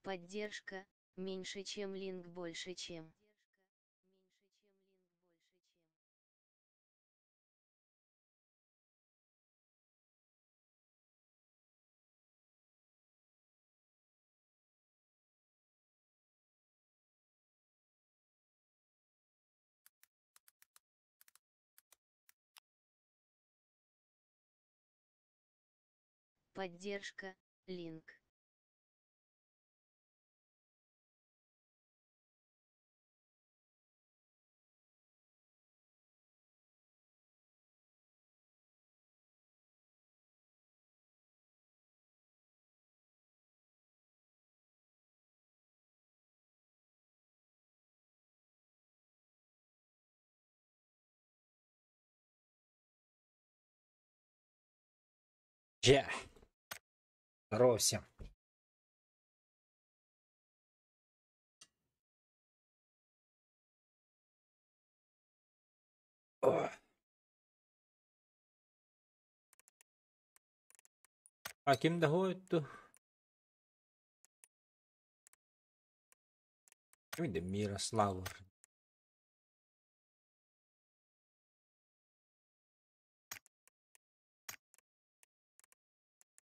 Поддержка, меньше чем линк больше чем. Поддержка, линк. Дьэ. Здорово всем. Ой. А ким да хойту? Ким Мирослав.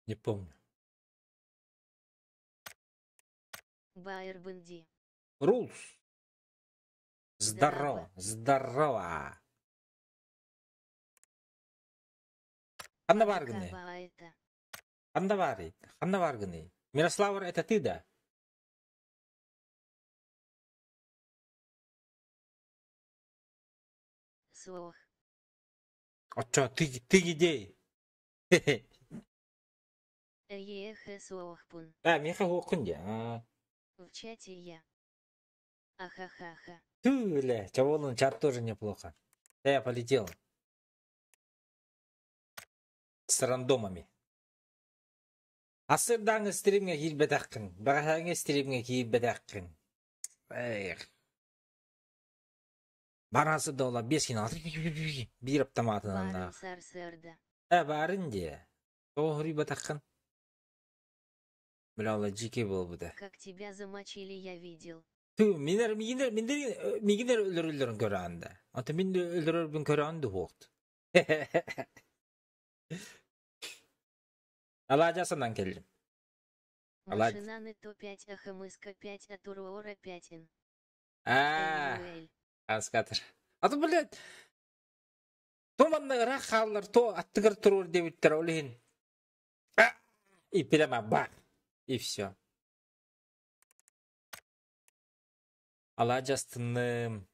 Не помню. Байер Бенди. Рулс. Здорово. Здорово. Ханна Варганы. Ханна Варит. Ханна Варганы. Мирославр, это ты, да? Суох. А чё, ты где? Эх, суохпун. А, Миха Хокунди. А. В чате я. Ахахаха. Ту, бля, чего чат тоже неплохо. Да я полетел. С рандомами. Асырдаҥы стримҥэ киирбэтэххин, бэҕэһээҥҥи стримҥэ киирбэтэххин. Эх. Барасы дола 5 кин биир Баарын автоматынан сарсыарда. Э, баарын дии. Тоҕо хоруйбатаххын? Бля, ол дьикий буолбута. Как тебя замочили, я видел. Ту, минер, мигинер, миндер, мигинер өлөрөллөрүн көрөөн да. Ата мин өлөрөрбүн көрөөн да хуохт. Алаадьы санаан кэллим. Алаадьы. Машинаны то 5 АХМСК 5 а Туруора 5 Н. Аа, Эммануэль. аскатыр. Ата, блядь, то манна ыраах хааллар, то аттыгар туруор диэбиттэр, ол иһин. И прямо бах. И все. Алаадьы астынным,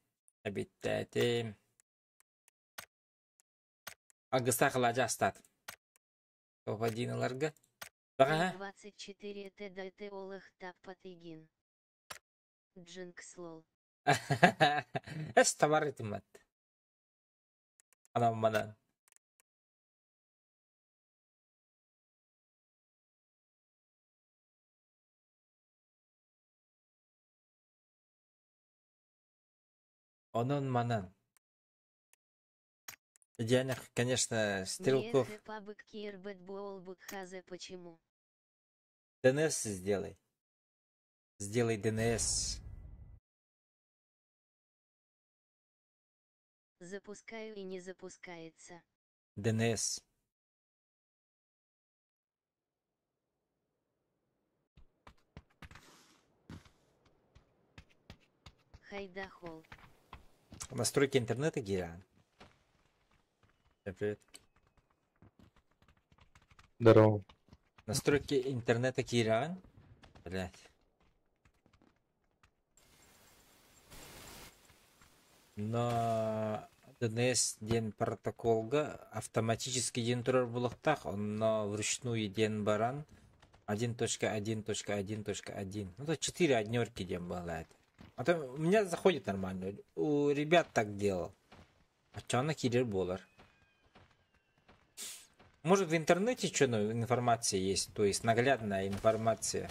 эбиттээтим. Алгыстаах алаадьы астаатым. Топ-1 Бэҕэһээ 24 ТДТ Олых Таппатыгин. Джинкс лол. Эс товар итиммат. Анан манан. Онон манан. Идеально, конечно, Стрелков. Миэхэ пабык киирбэт буолбут хазе почему? ДНС сделай. Сделай ДНС. Запускаю и не запускается. ДНС. Хайдахол. Настройки интернета Гириан. Привет. Здорово. Настройки интернета Киран. Блять. Но DNS диэн протоколга автоматически диэн турар буолуохтаах, онно вручную диэн баран 1.1.1.1. Ну, то 4 однерки диэн было это. А то у меня заходит нормально. У ребят так делал. А чё на киллер болар? Может, в интернете что, ну, информация есть, то есть наглядная информация.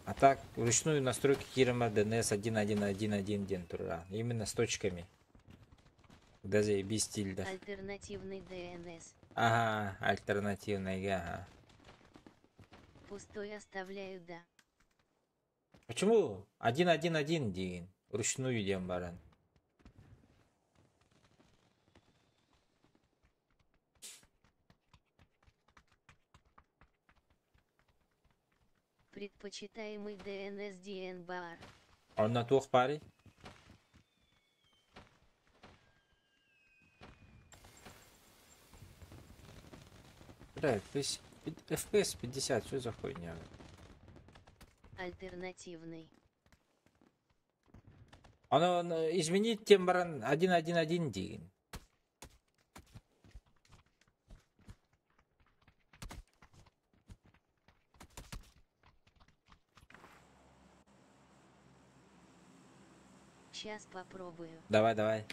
А так, вручную настройки Кирома DNS 1.1.1.1 диэн турар. Именно с точками. Да заебись тильда. Альтернативный DNS. Ага, альтернативный, ага. Пустой оставляю, да. Почему 1-1-1 диин? Ручную диэн баран. Предпочитаемый DNS DN бар. Онно туох баарый? Бля, FPS, FPS 50, что за хуйня? Альтернативный. Оно изменить диэн баран 1-1-1 диин. Сейчас попробую. Давай, давай.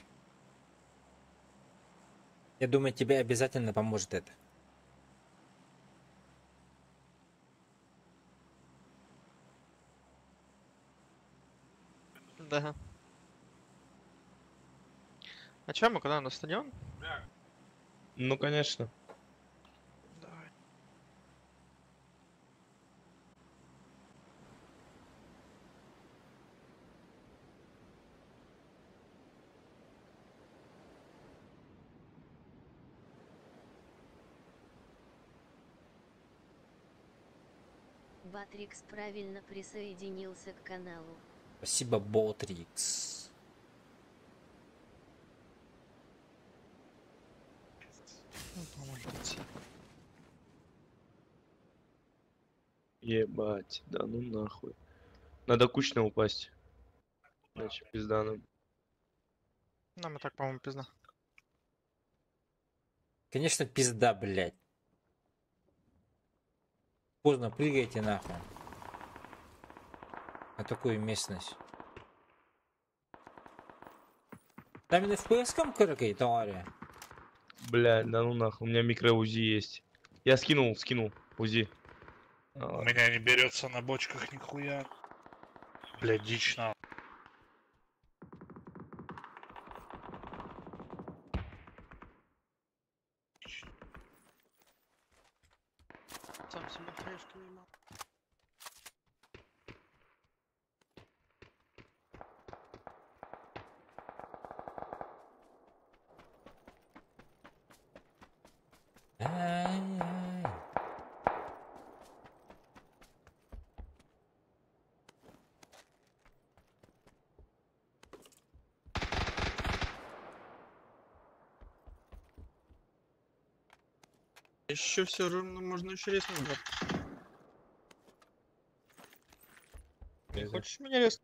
Я думаю, тебе обязательно поможет это. Да. А чё, мы куда, на стадион? Ну, конечно. Давай. Батрикс правильно присоединился к каналу. Спасибо, Ботрикс. Ну, помогите. Ебать, да ну нахуй. Надо кучно упасть. Иначе пизда нам. Нам и так, по-моему, пизда. Конечно, пизда, блядь. Поздно прыгайте нахуй. На такую местность. Там и на FPS-ком крыкай, товарищ. Бля, да ну нахуй, у меня микро УЗИ есть. Я скинул, скинул УЗИ. А, У меня не берется на бочках нихуя. Бля, дичь на. Сам себе хаешки наебал. Ай-яй. Еще все равно можно еще резнуть, брат. Не знаю. Хочешь меня резнуть?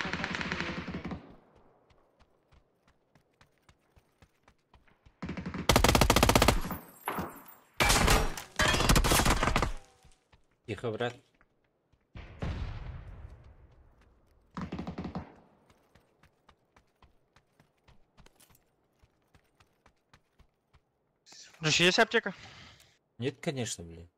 Попасть в ЛТ. Тихо, брат. Дружище, есть аптека? Нет, конечно, блин.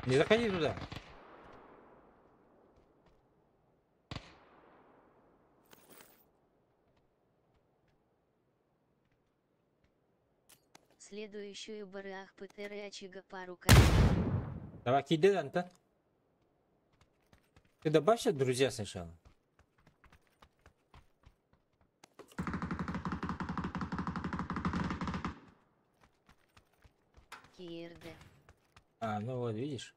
Не заходи туда. Следующую барах ПТР пару копий. Давай, кидай, Антон. Ты добавься, друзья, сначала. КРД. А, ну вот, видишь.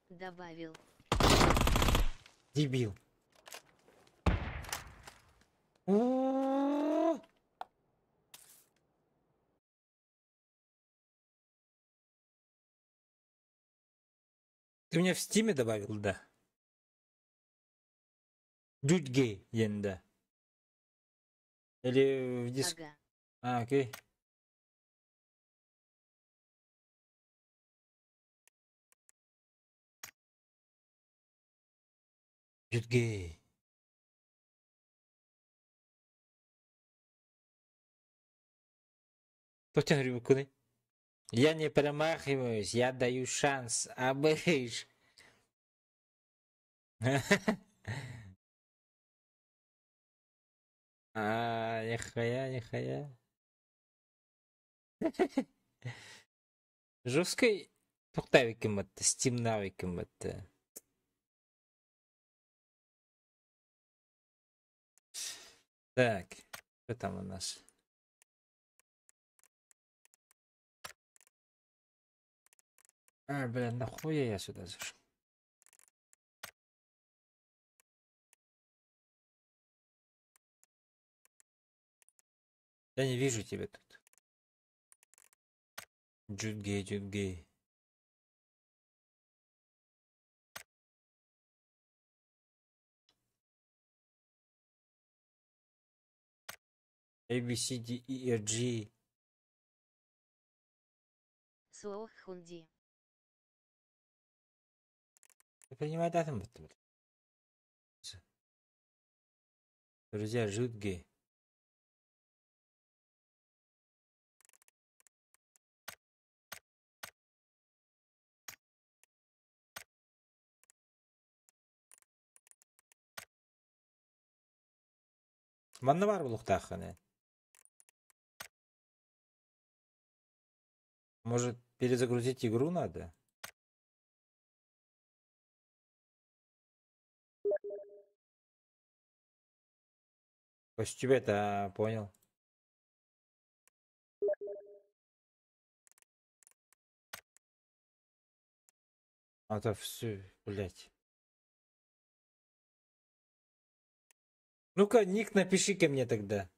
Добавил. Дебил. О! Ты меня в стиме добавил, да? Дють гей, да. Или в диск... Ага. А, окей. Дють гей. Кто тебе? Я не промахиваюсь, я даю шанс, а быш. А, нихуя, нихуя. Жесткий туктавиким это, стим навиким это. Так, что там у нас? А, бля, нахуя я сюда зашел? Я не вижу тебя тут. Джудгей, Джудгей. A, B, C, D, E, F, G. Суохунди. Принимай дату. Друзья, жутгей. Манна бар булуктаахыны. Может, перезагрузить игру надо? Костюм это понял. А то все, блять. Ну-ка, ник напиши-ка мне тогда.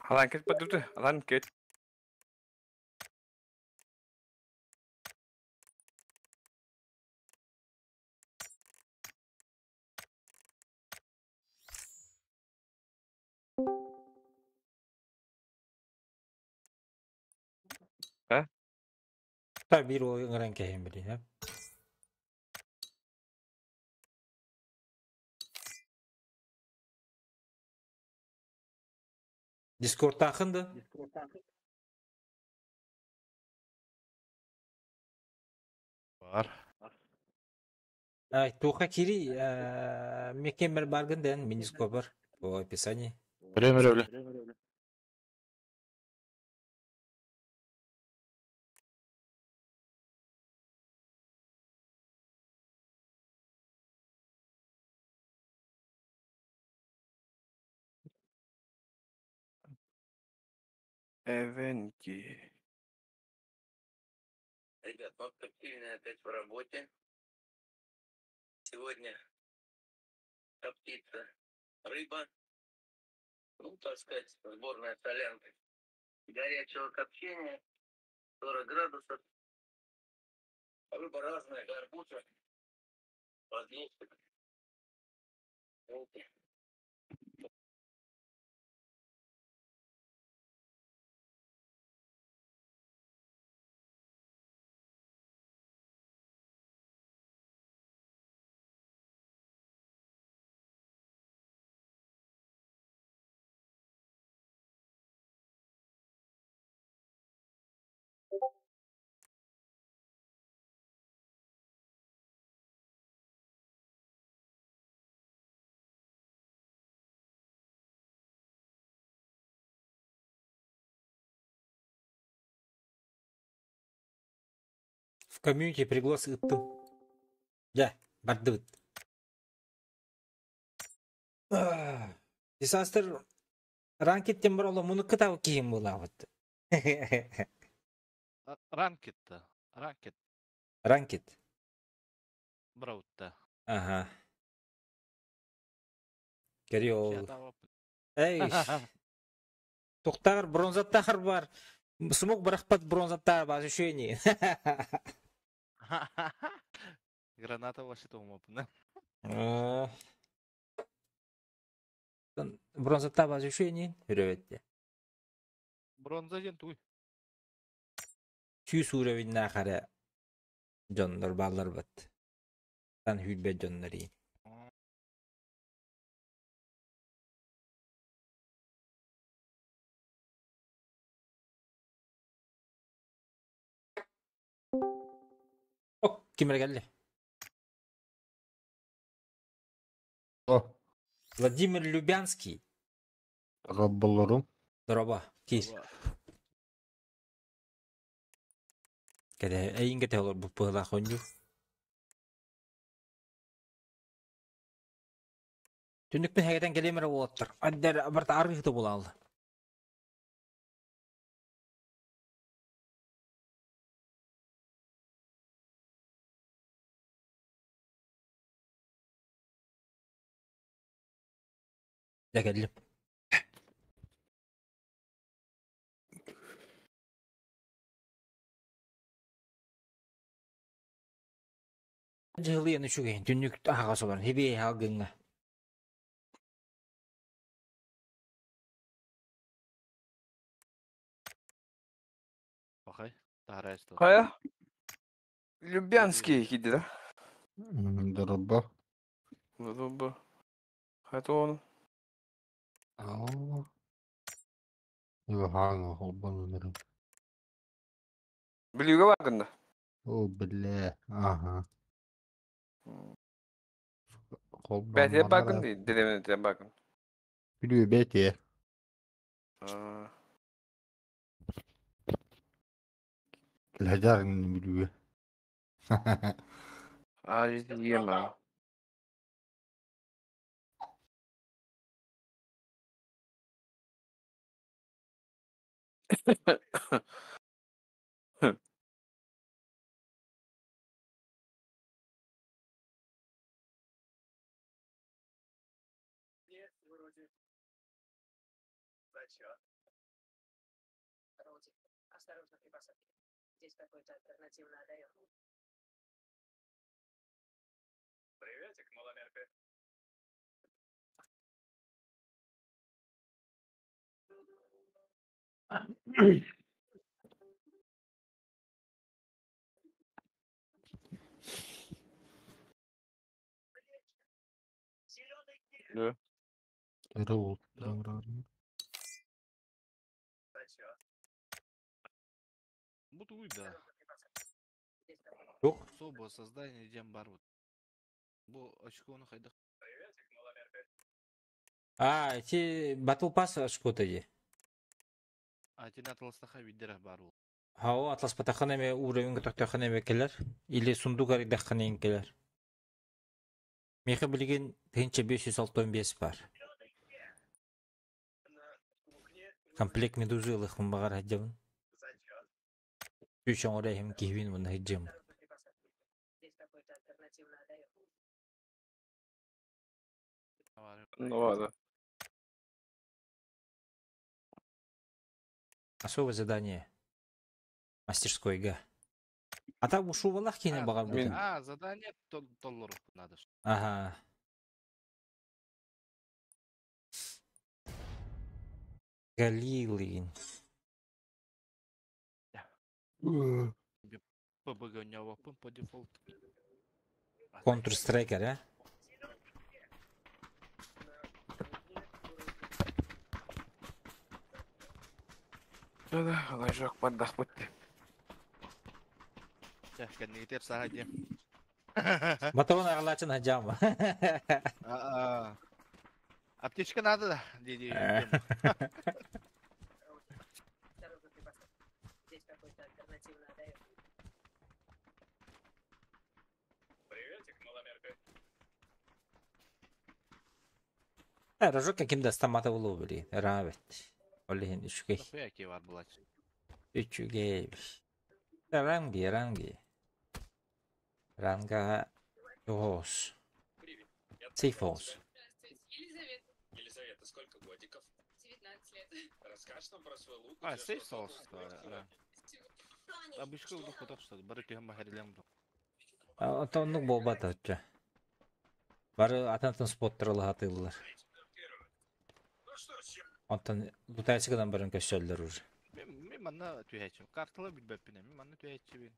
Алан кет падуты, алан кет. А? Та бир ол ыңыран кәһен били, ha? Дискорд тахынды. Бар. Ай, туха кири, мекемер баргын ден, мин Дискорд бар. По описании. Время ревле. Эвенки. Ребят, ну коптильная опять в работе. Сегодня коптится рыба. Ну, так сказать, сборная солянка. Горячего копчения, 40 градусов. Рыба разная, горбуша, подлещик. Видите? В комьюнити приглас ыыттым. Дьэ, бардыбыт. Дисастер ранкиттен бар оломуну кытау киһим булаабыт. Ранкит да. Ранкит. Ранкит. Браутта. Ага. Кэри ол. Эй. Тухтаар бронзаттахар бар. Смог барахпат бронзаттаар баар ощущение. Граната вообще умопна. Бронзаттаа баар ощущение. Үрөбетте. Бронза диэн тугуй? Сүүс уровеннаах эрэ дьоннор бааллар бат. Тан hүүрбэт дьоннор иин. Ок, ким эрэ кэллэ? О, Владимир Любянский. Раббаларым. Дороба, киир. Кэдэ эйин кэтэ олорбут быһыылаах оонньуур. Түннүкпүн хэгэтэн кэлиэм эрэ уолаттар. Аддэр барыта арыыһыта буолаалла. Дьэ кэллим. Дьыһылыйан үчүгэйин түннүк аһаҕас олорон хибиэй алгыҥҥа. Пахай, таһарайсты. Хайа? Любянский киирдэ да? Дороба. Дороба. Хайа он? Аа. Хаҥа холбонон Бүлүүгэ бааргын да? О, бля, ага. Бээтиэ бааргын Холбонмонара. дии, дэриэбинэтигэр бааргын. Бүлүү бэтиэ. Аа. Лэдэрин бүлүү. Аа, ийэм аа. Осторожно при посадке. Здесь какой-то альтернативно одаренный. Приветик, маломерка. Да. Рул. Бу тугуй да. Туох? Особо создание диэн баар вот. Бу очкону хайдах А, эти Battle Pass очкота дии. А итини атыластаха виддерэх баар буол. Хао атласпатаххына эмэ уровень көтөхтөххүнэ эмэ кэлэр. Или сундук арыйдаххына иҥ кэлэр. Миэхэ билигин 1565 баар. Комплект медузы ылыахпын баҕар сылдьабын. Үч оҥоро иһим киһибин уонна сылдьыам. Ну ладно. Особое задание. Мастерскойга. А так ушувалах киһини баҕарбытым. А, задание толлорух надо. Ага. Галилин. ПБГ у по дефолту. Контур Страйкер, а? Да-да, лажок поддохнуть. Чэ, кэннигитер саха диэм. Батон аҕалаачын хадьаама. Аптечка надо, да? Ди-ди. Здесь какой-то альтернативно одаренный. Рожок ким да стамата булуу били. Рабет. Ол иһин үчүгэй. Дохуя ки бар булач. Үчүгэй. Ранги, ранги. Ранга Yoğuz. Сейфоз. А, сейф соус. Обычка удох хотох что бары түһэн бахарилем бу. Оннук буолбат оччо. Бары атын-атын споттар ылаһатыыллар. Онтон лутаачы гынан баран көссөллөр уже. Мен манна түһээччим. Картала билбэппин мен манна түһээччибин.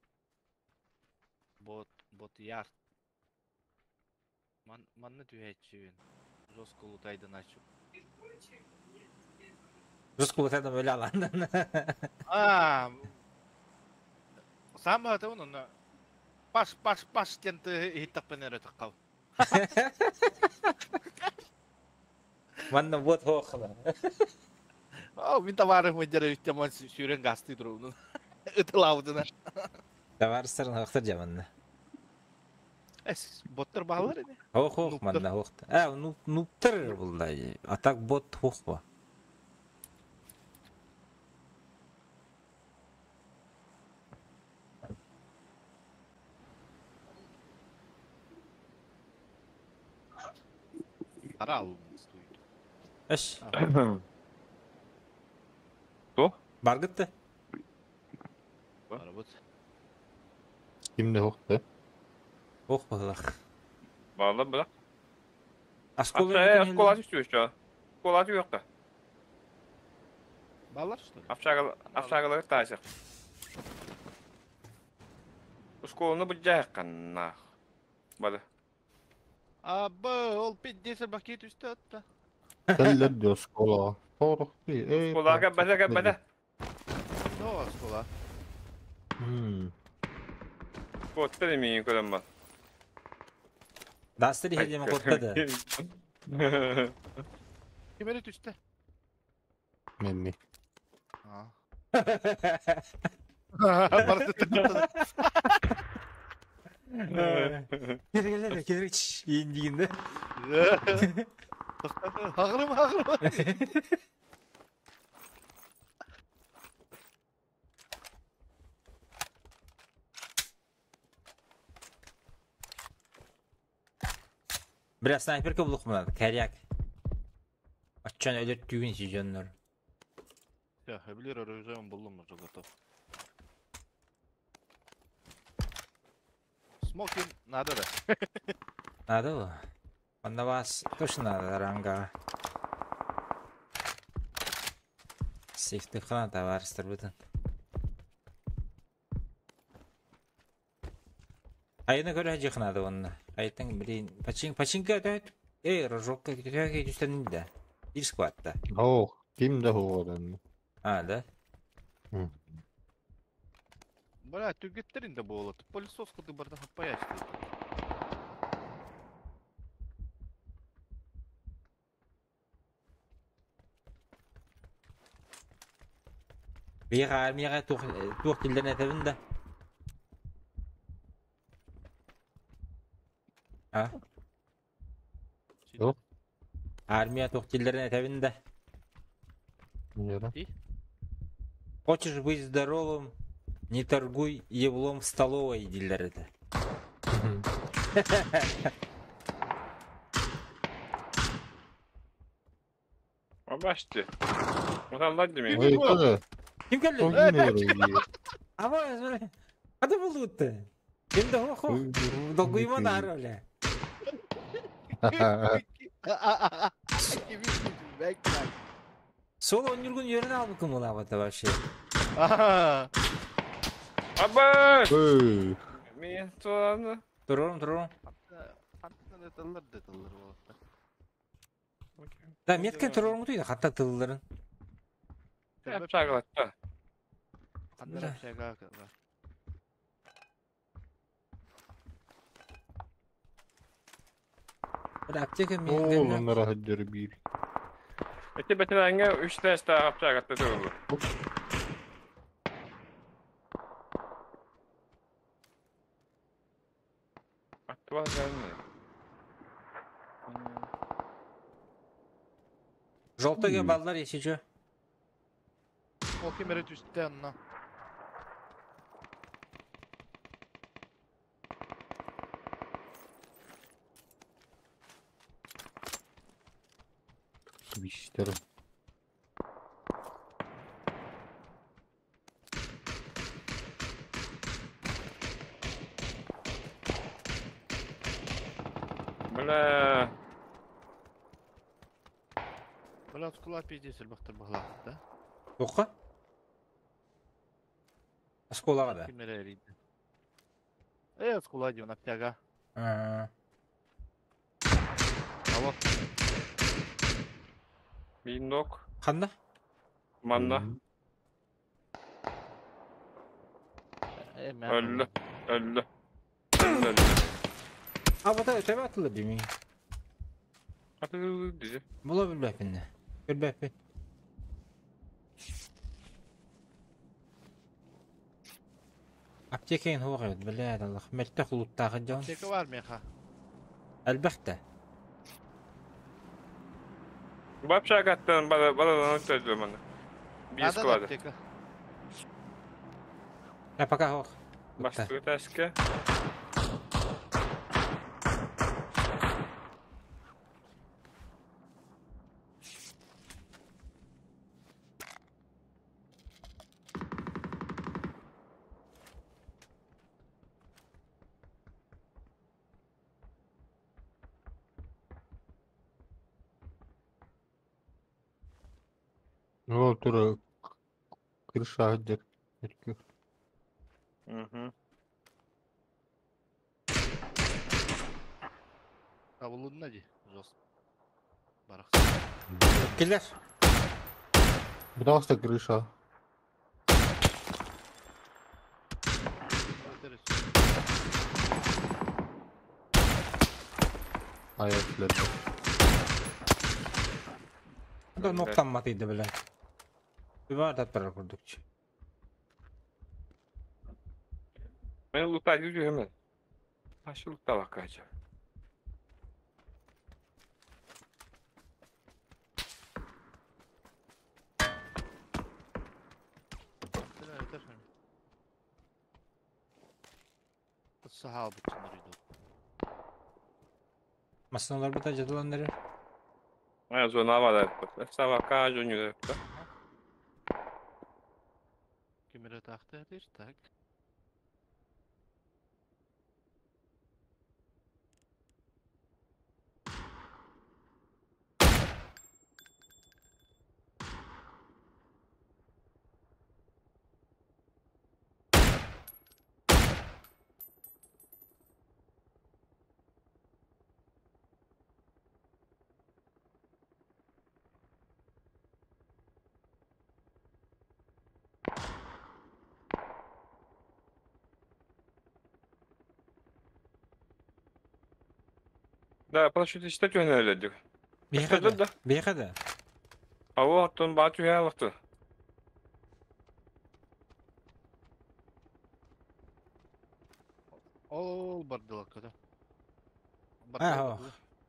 Бот, бот ярд. Ман, манна түһээччибин. Жестко лутайдан ачып. Жестко лутайдан бөлө аландан. А, сам это он, паш, паш, паш, тен ты иттакпен эрэ тыккал. Манна вот хохла. О, мин товарым мыддара үттеман сүүрэн гасты туруунун. Ытылаабытына. Товарыстарын хохтар жаманна. Эс, боттар баалар эне. Хох хох манна хох. А, ну нуптар булдай. А так бот хох ба. Арал стоит. Эш. Кто? Баргытты. Барабыт. Кимде хохты? Ох бахлах. Bağlı bırak. Оскола Оскола түстүү еще. Оскола yok da. Балар что ли? Апшагылар таасык. Осколаны бу жайканнах. Бады. Аба, ол пиздец бакет үстө атта. Кэллэр дио школа. Сорох би. Эй. Осколага бада бада. No, оскола. Коттер миин көрөм ба. Дастыр хедеме коттады. Ким эрэ түстэ? Менни. А. Барыта тыктады. Кергелер, кергеч, индигинде. Агырым, агырым. Бля, снайперка булук мына, коряк. Аччан өлөр түйүн сижоннор. Все, хөблер оружием булдум уже готов. Смокин надо да. Надо было. На вас точно надо ранга. Сейфтыхана товарищтар бүтүн. Айына көрө жыхнады онна. Айтың, блин, почин, починка өтөт. Эй, рожокка күтөкө түстенин да. Бир скватта. Ох, кимде хоҕорын? А, да? Бля, түгеттерин да болот. Пылесос кыды барда хаппаяч. Бир армияга тух тух тилден этебин да. А? Yok. Армия тух тилдерин этебин да. Нера. Хочешь быть здоровым, не торгуй еблом в столовой дилер это. Башты. Муталлар деме. Ой, тоже. Ким келди? Тоже Ама, смотри. Када болду? Кимде хо хо. Долгуйма нар оле. Сол он жүргөн yerine албыкым мына вообще. Аба! Эй. Мен туаны. Турорум, турорум. Тыллар да тыллар болот. Да, меткен турорум туйда, хатта тылларын. Апшагылатта. Кандай общага. Бір аптека О, мен. оннара хаджары бир. Эти бетелерге 3 тест апшагатта тугу. Аттыва gelme. Желтыйга баллар если чё. Ол ким эрэ түстэ онно. Свистер. Бля. Бля, оскула пиздец элбэхтэр баһылаах да. Туохха? Оскуолаҕа да? Ким эрэ эрийдэ. Э, оскуола диэн аптека. Аа. Алло. Минок. Ханна? Манна. Өллө. Өллө. Өллө. Өллө. А вот это төбө атылы дими. Атылы дизи. Була билбэппин. Көрбөппүн. Аптека ин хуох эбит, блядь, Аллах. Мөлтөх улуттаах дьон. Аптека бар меха. Элбэх да. Бу общагаттан бара бараларын өтөдү маны. Биир Надо склады. аптека. Я пока хуох. Бастакы этээскэ. Ол тура крыша дек. Мгм. Табылынна ди. Жос. Барах. Киллер. Пожалуйста, крыша. А я блядь. Да ноктан матыйды, блядь. Бар да бар курдукчу. Мен лутать жүрөмүн. Ашы луталак кача. Сахал бутсунар иду. Масыналар бата жадыланнары. Ая зона бар Савака жөнү. Кемере тахты так. Да, парашют иште түһэнэлэдик. Бейхада. Да. Бейхада. Ава оттон баа түһэ алықты. Ол бардылар да. А,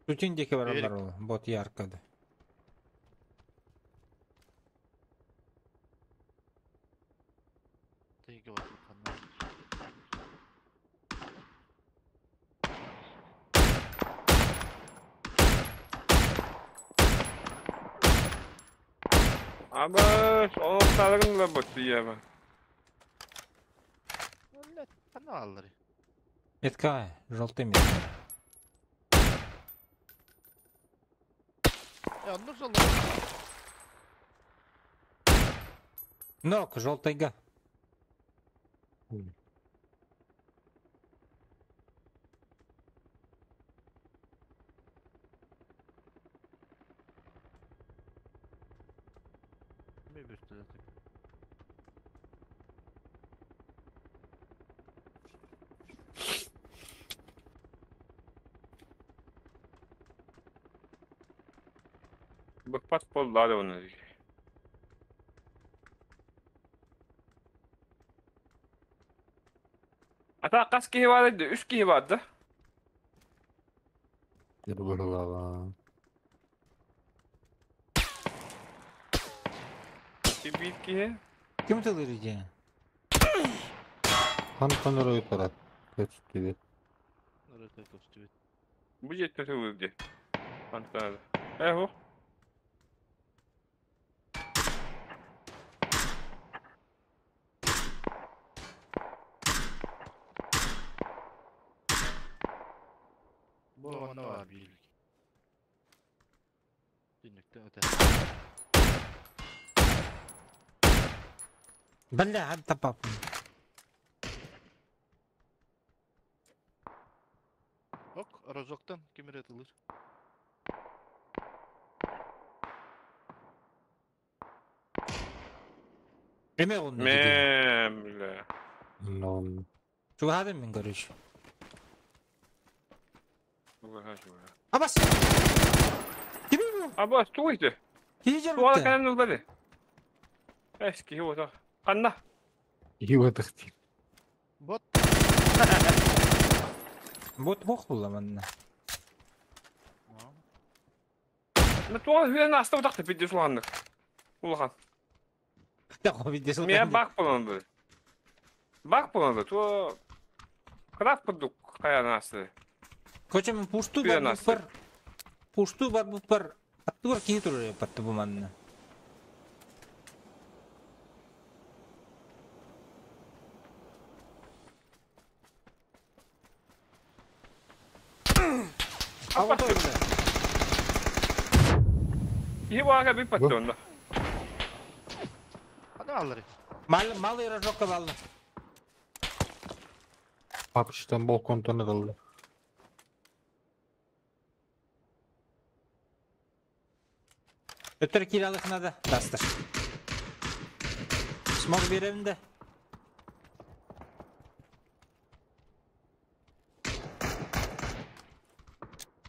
Тутин деке баралар ол. Бот яркады. Тейге бар. Абаш, олықтарың да бот дияба. Ана аллары. Метка, желтый метка. Я, ну жол. Нок, желтыйга. Быкпат болдары оны. Ата кас киһи бар иди, үс киһи барды. Бер. Ти биир киһи. Ким тылыр иди? Хантан өрөй тарат. Көстүбүт. Өрөтө көстүбүт. Бу дьиэттэн тылыр дии. Хантан. Э, Бу онно бар биир. Түннүктэн өтө. Бля, ханта папа. Ок, розоктан ким эрэ ытылыр. Эме онно. Мэ, бля. Ну, Чугадым мин, короче. Чугаһа, чугаһа. Абас! Кими бу? Абас, тугуй ити? Киһи Туала жарбытты. кэлэн ылбады. Эс, киһи ота. Ханна? Иуэтэх дии. Бот. Вот бог була манна. Ну туала хүлэн аста утакты бидде суланнык. Улахан. Так, виде Мия бак болонду. Бак болонду. Туа крафт курдук каян асты. Короче, мен пушту Хүлэн бар асты. бар. Пушту бар бар. Аттуар киһи турар патты бу манна. А вот он. Киһи баага бит патты онда. Хана алыр. Мал малый рожок баллы. Папычтан балконтан ылды. Өтөр киралык надо. Дастыр. Смог берем да.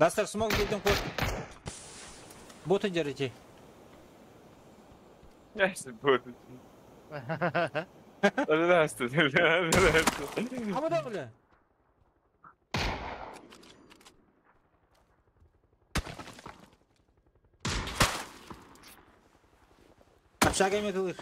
Дастыр, смог бердим код. Боты держите. Эс, бот. Асты, асты. А вот бля. Общага метылыр.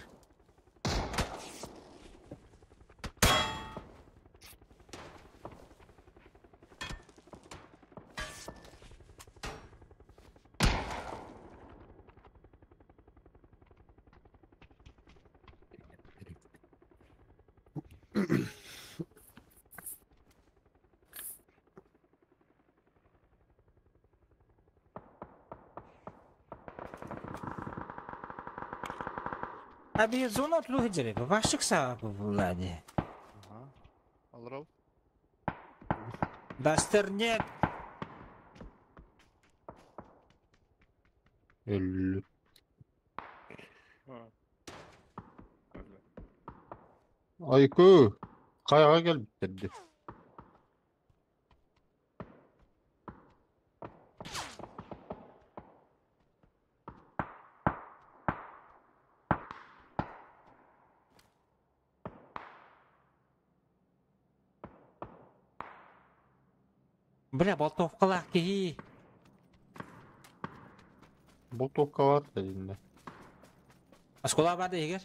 Аби зона отлух джере. Башык са булади. Ага. Алров. Дастер нет. Өллү. Айку. Кайга келбиттерди. Бля, болтовкалах киһи. Болтовка бар дединде. Оскола бады егер.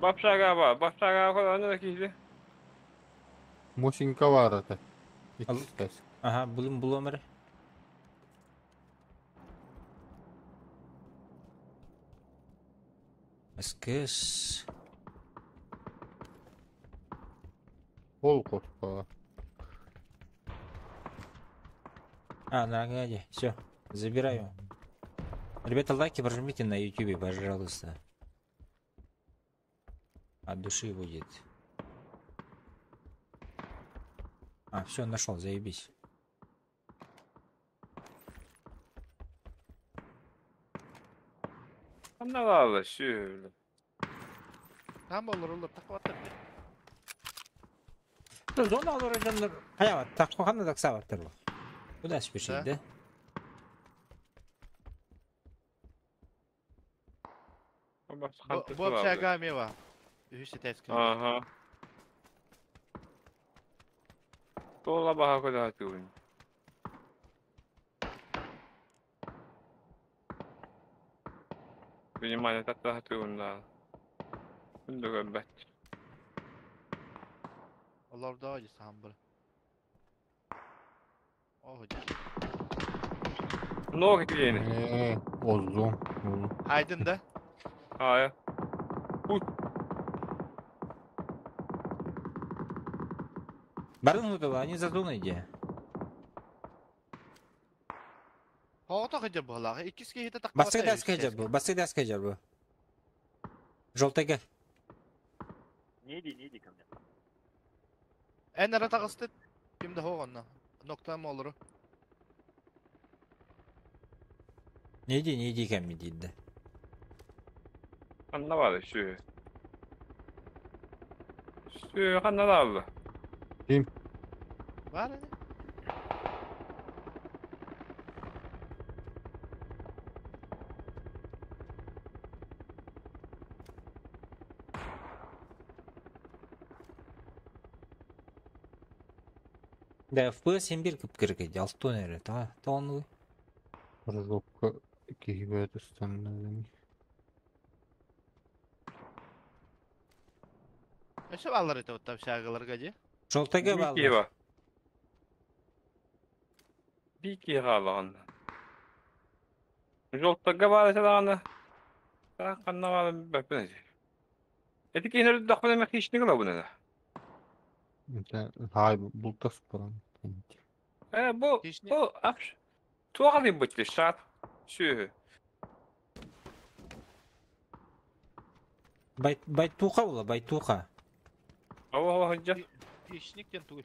Бапшага ба, бапшага аны киһи. Мосинка бар ата. Икки Ага, булым буломыр. СКС. Ол кошка. А, на Аргаде. Все, забираю. Ребята, лайки прожмите на YouTube, пожалуйста. От души будет. А, все, нашел, заебись. Ханна шү. Там olur olur так бит. Ну, зона алыр жандар. Хаява, так ханна так сабаттыр бу. Куда спешить, да? Бу общага мева. Үһүс этээс. Ага. Тола баха куда туын. Внимание таттаһа тыгыннаа. Күндө көрбөт. Олордоо дии саамбыр. Оо дьэ. Ног киини. Э, озун. Айдын да? Аая. Барын удала, они за зоной где. Хоото хыдьа быһалаах. Иккис киһитэ таххабата Бассыгдаска жабы, бассыгдаска жабы. Желтыйга. Не иди, не иди ко мне. Эн эрэ таҕыстыт. Ким да хоҕонно. Ноктам олору. Не иди, не иди ко мне, дейді. Ханна баар сүө. Сүө ханна даалла. Бар ини. Да, FPS 71 кып кирге, алтон эрэ, та, тону. Прыжокка киһибэт ыстаннагын. Өссө баллар ити оттам шагыларга дии. Желтыйга Бии баллар. ба. Бии киһи хаалаҕын. Жолтарга баар этэ Ханна баар бэппин эти. Эти киһини өлдөхпүнэ эмэ хищник ылабын эрэ. Хай бултас баран. Э бу Хищник. бу апш. Туох алыйбыт шат. Сүөһү. Бай, байтуха була, байтуха. Ого хыджа. Хищник диэн тугуй.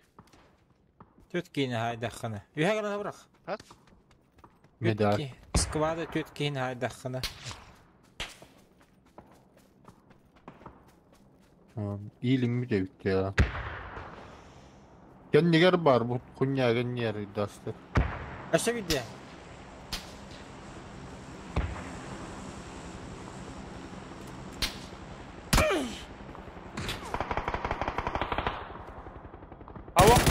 Төт кейini хайдаххана. Үһә гана бырах. Хас? Медаль. Сквада төт кейini хайдаххана. Иилим бүтэ ya. Кэннигэр бар бу куньяга ньэр дасты. Аша виде. Авак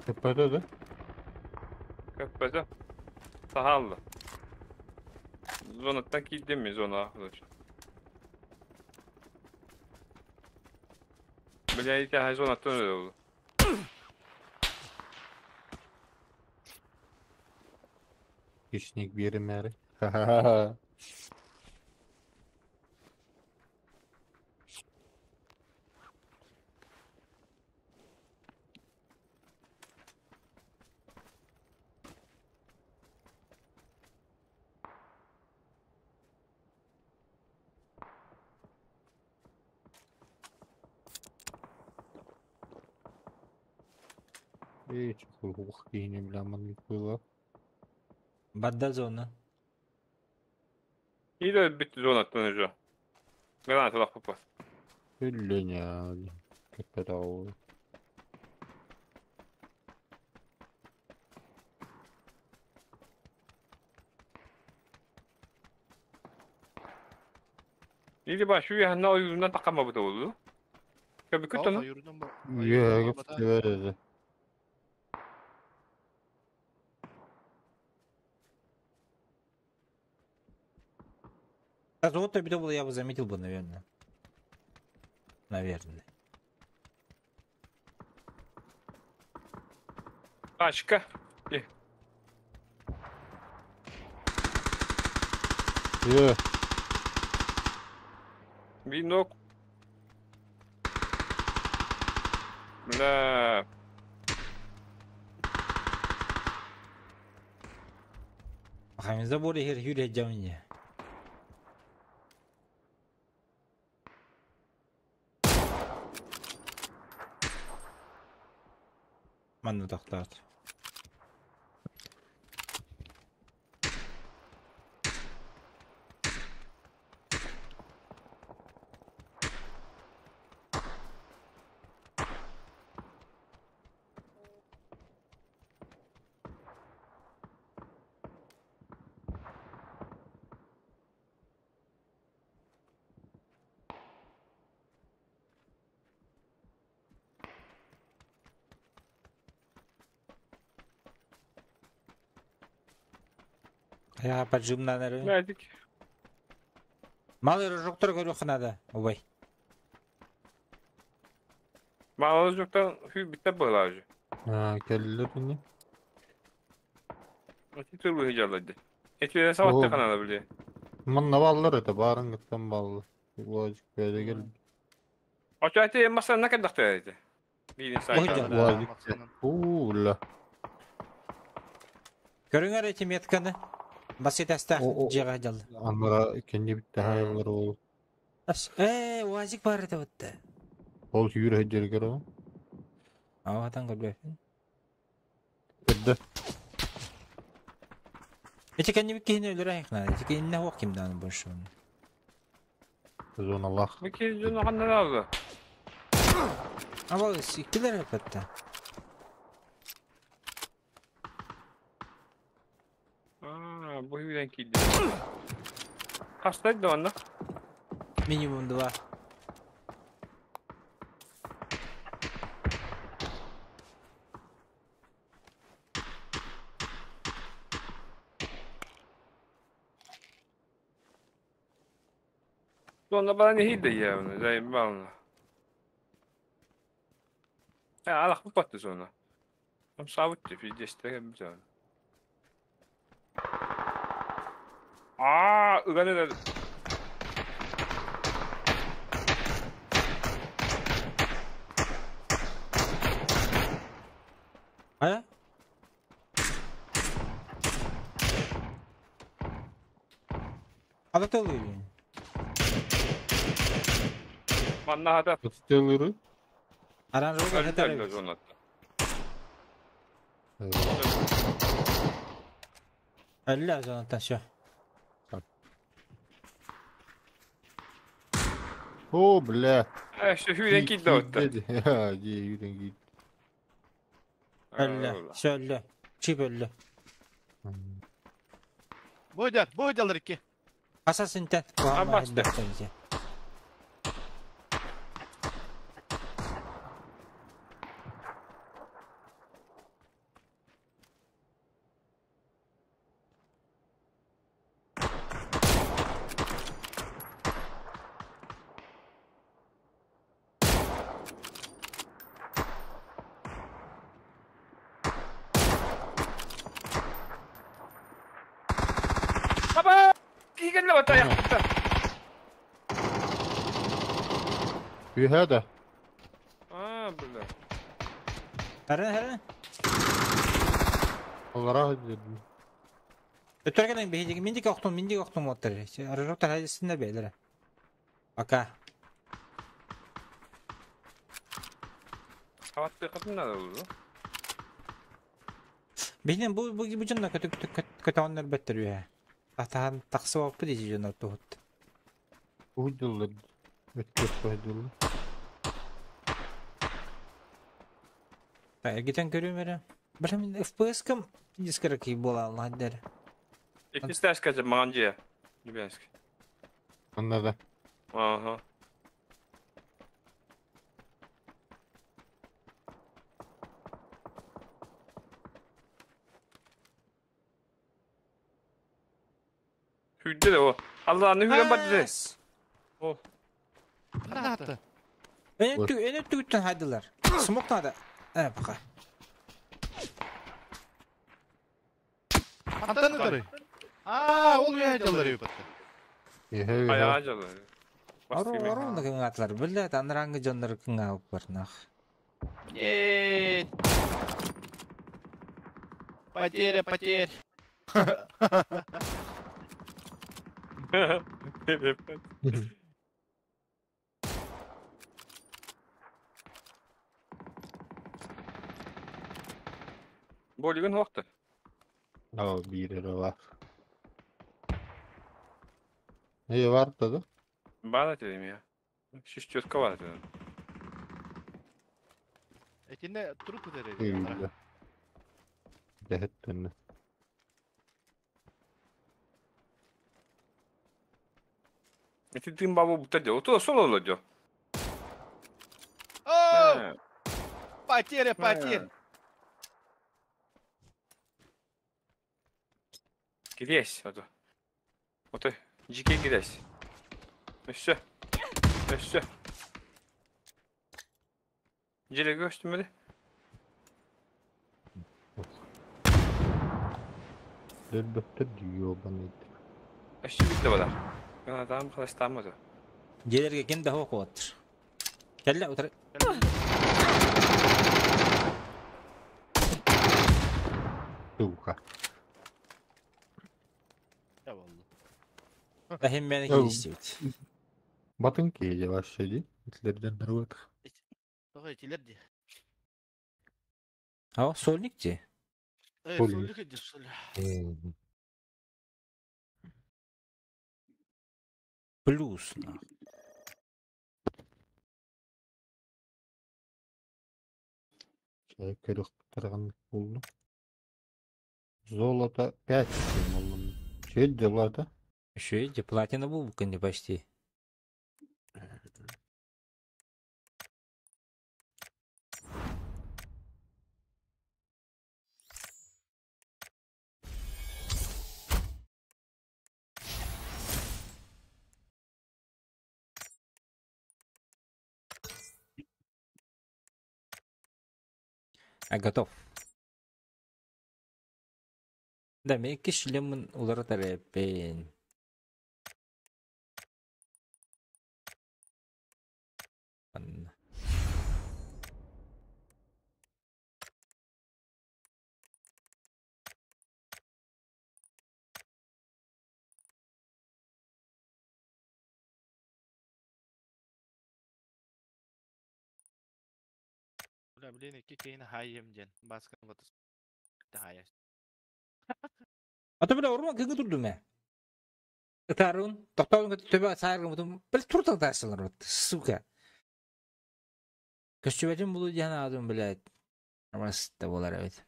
Тепеде да. Köppese. Sahallı. Zonattan kildim mi zona arkadaş? Бля, ити зонаттан öyle oldu. Хищник биэримээри. Ха-ха-ха. Эй, чухух киһини бля маннык было. Бадда зона. İyi de bitti zonattan önce. Granat alak papa. Үллэня. Кэппэт ол. İyi de bak şu yanına o yüzünden takama bu da oldu. Ya bir Оо, küt onu. ойурдум бу. Үөгэ көптүбэр А золото беда было, я бы заметил бы, наверное. Наверное. Başka. Үө. Bir nok. Бля. Хамизда более хер хюре джамине. Манна тахтаат. Я поджимнан эрэ. Бәдик. Малый рожоктор көрүөх надо, убай. Малый рожоктан хүй биттер быһылаа уже. Кэллилэр ини. Ати турбу хижаллады. Эти саватты канала биле. Манна баллар это баарын кыттан баллар. Уазик бэйдэ кел. Очо ати масана кадахта эти. Биирин сайта. Уазик. Уу, ла. Көрүҥэр эти метканы. Басытастаах дьиэҕэ дьалла. Анара кэнни битте хайалар ол. Ээ, уазик бар это вот. Ол сүүр хеджергер ол. Аҕатан көрбөппүн. Көрдө. Эти кэннибит киһини өлөрө айхна. Эти инне хуох кимдааны больше. Зоналах. Бу киһи дьону ханнан алды? Абал иккилер өпөттө. Аа, бу үйден киирди. Хастайд да онно? Минимум два. Онно баран иһийдэ явно, заебал. Алах бу батты зона. Там савытты, пиздец, бит. Аа, ыган эрэр. А? Ада төлү. Манна хата. Төлүрү? Аран рога хата. Зонатта. Алла зонаттан все. О, бля. Э, что хүйден киирди отта. Ха, дии хүйден киирди. Алла, все алла. Чип алла. Бу дялар икки. Асасынтан. Абасты. Аба! Киигэннэ бата яхта. Үһэ да. Аа, бля. Хара, хара. Олара дедим. Өтөргенен биһиги миндик охтум, миндик охтум оттар. Арыроктар хайсында бэлэр. Пока. Хаватты кытын да болду. Биһинен бу бу бу жонно көтө көтө беттер үһэ. Атахан тахсы баппы дии жонно туһут. Уһудуллар. Өттөр уһудуллар. Та эргитен көрүм эрэ. Бара мин FPS кым дискара ки буола алладер. Икки сташка же маған же. Любянск. Анна да. Ага. Hүйдө де о. Аллаһны hүйден барды. О. Хата. Эн өттүгүттэн хайдылар. Смок надо. Э, пока. Антаны дары. Аа, ол үһэ дялар өпөттө. Үһэ. Аяга жалар. Ару ару на кыңатлар. Биле танраңгы жоннор кыңа барнах. Нет. Потеря, потеря. Болигин хуакта. Ал биир эрэ бар. Э, бар да? Бана дедим я. Шишчетка бар дедим. Этинне труп өтөр. Үһэ. Дэхэттэннэ. Эти тым бабу бутта де. Ото соло лодё. О! Потеря, потеря. Грязь, а то. Вот и дикий грязь. Все. Все. Дьиэлэргэ көстүмэри. Өлбөттөр ёбаный. Өссө биирдэ барар. Там халастааммыт. Дьиэлэргэ ким да суох уоттар. Кэллэ утары. Сука. Тахим мени киристибит. Батын киһи вообще ди. Итлерден нарват. Тоҕо итилер ди. А, сольник ди. Э, сольник ди, что ли? Плюс. Булду. Золото 5 Че дела-то? Еще эти платина бубка не почти. А готов. Да, мен кишлемин улар тареппин. Анна. Бля, блин, икки кейн хайым ден. Баскан вот. Хайа. А то бля, урман кыңы турду мэ. Ытарун, тоқтауын төбе сайыргын бутум, бил туртал тасылар вот, сука. Көстүбэтин булу диэн аадым, блядь. Амаста болар эбит.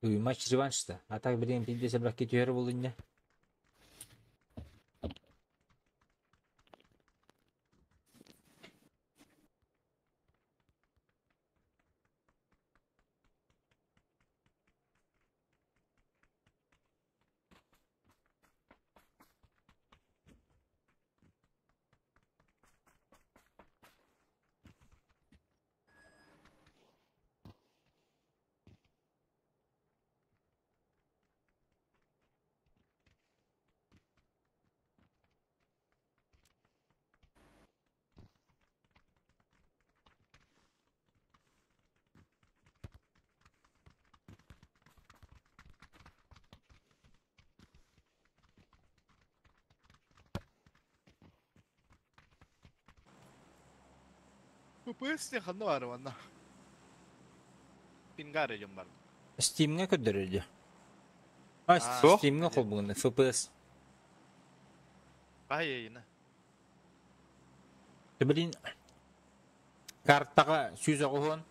Уй, матч реванш-то. А так, блин, пиздец, браки түһэр булыння. FPS не ханна бар ванна. Пингары жон бар. Steam'ге көдөрөдү. А, Steam'ге холбугун FPS. Ай, на. Ты, блин, картаға сүз оғуын.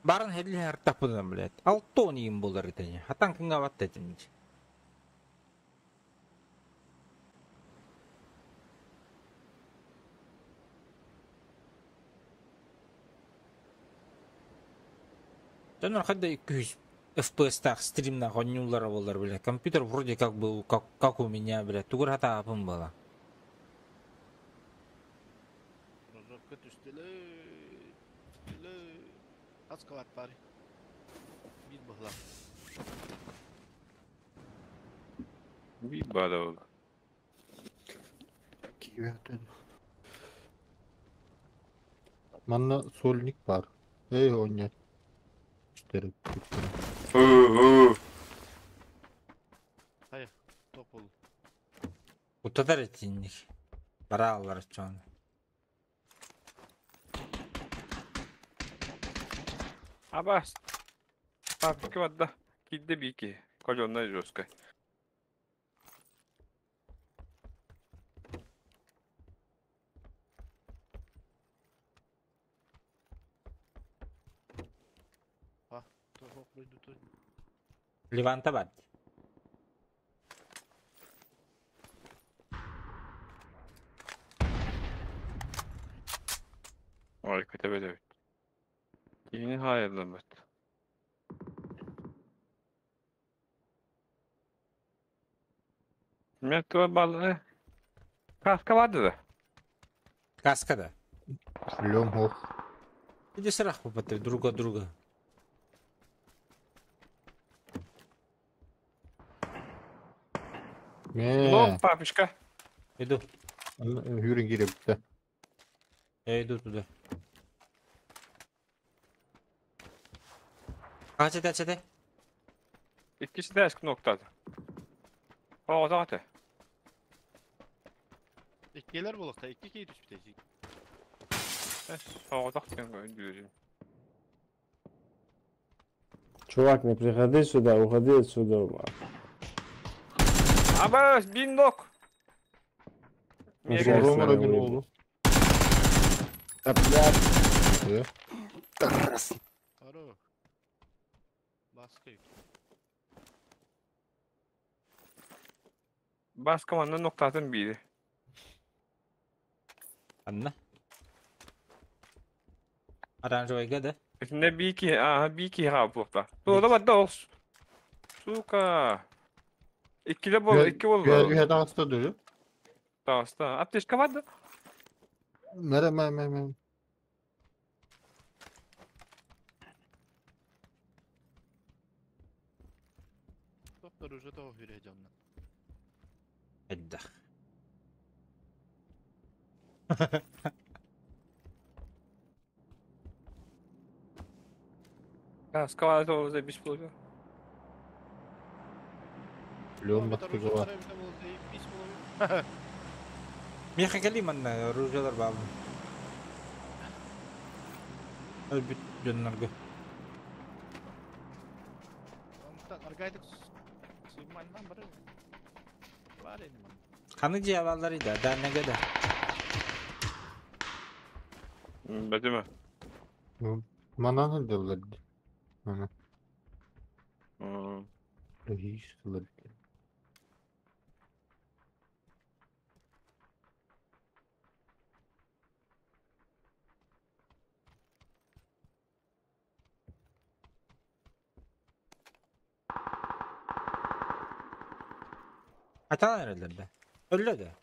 Барын хәділ артапыдан, блядь. Алтон иім болар етіне. Хатан кыңға батты етім. Тонор хадда 200 FPS так стримна гонюллара болар, бля. Компьютер вроде как был, как у меня, бля. Тугур хата апым была. Манна сольник бар. Эй, он Хайа, топ бол. Утадар этинник. Барааллар чон. Абас. Папка барда. Киирдэ биир киһи. Колонна жесткай. Леванта бар. Ой, көтөбөт эбит. Киһини хаайыллыбыт. Мен туа баллы. Каска барды да. Каска да. Лем ох. Иди срах попатай друг от друга. Ну, папочка. Иду. Хүрін кирепті. Я иду туда. А, чете, чете. Иккис дәс кноктады. Оҕото аты. Иккилэр буолуохта, икки киһи түспүтэ. Оҕотох диэн өйдүүрүм. Чувак, не приходи сюда, уходи отсюда. Абас, бин нок. Зря Зору с нами один уебал. oldu. Да, блядь. Э? Хорош. Баскай. Баска манна ноктатын биири. Анна. Оранжевый да? Итиннэ бии киһи, ааһа бии киһи хаалбыта. Туола барда ол. Сука. Иккиле бол, икки болла. Үһэ таҕыста дөрү. Таҕыста. Аптечка барды. Мэре мэ мэ мэ. Доктор уже того хүрэ дьонно. Эддах. Каска барды ол бис болду. Лем баттыгыла. Меха кали манна оружиялар баалар. Өлбүт дьоннорго. Онтон аргайтык сыйманнан бары. Бар эни ман. Ханы дьиэ бааллар ида, даннага да. Бэтиме. Манан хылдылар. Мана. М. Рехис хылдылар. Аталан эрэллэр да. Өллө да.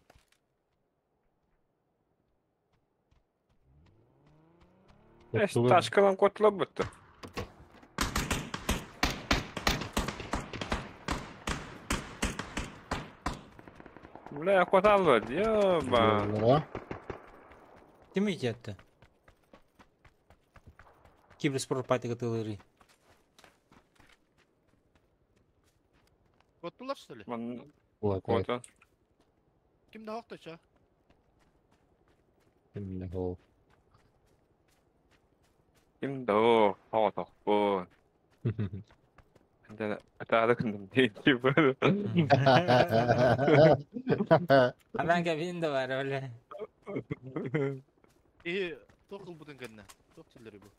Эс ташкалан котла бутты. Бля, коталлы, ёба. Ким иитиэтте? Киберспорт патига тылыры. Коттулар что ли? Ман Вот. кота. Ким да хохточа? Кимне хол. Ким да о, хоотохпун. Атаада күндүм дейти бу. Анан кабин да бар өле. И тох ылбытын кэннэ. Тох силлери бу.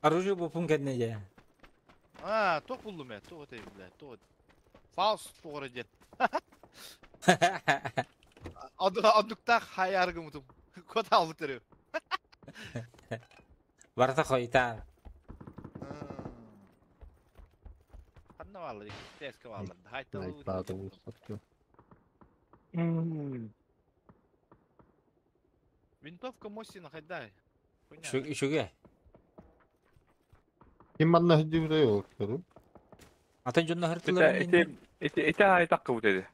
Оружие бупун кэннэ дьэ. А, тох буллум ээ, тох этэй бля, тох. Фауст тоҕор диэн. Одуктаах хайаргымытым. Кот албыт Барта хойтаан. Ханна бааллар, икки бааллар. Хайта Айтпады устатты. Винтовка Мосина хайдай. Үчүгэй. Ким манна хылдыбыта yok. Атын дьонно хыртылар. Ити ити ити ай таккы бут эди.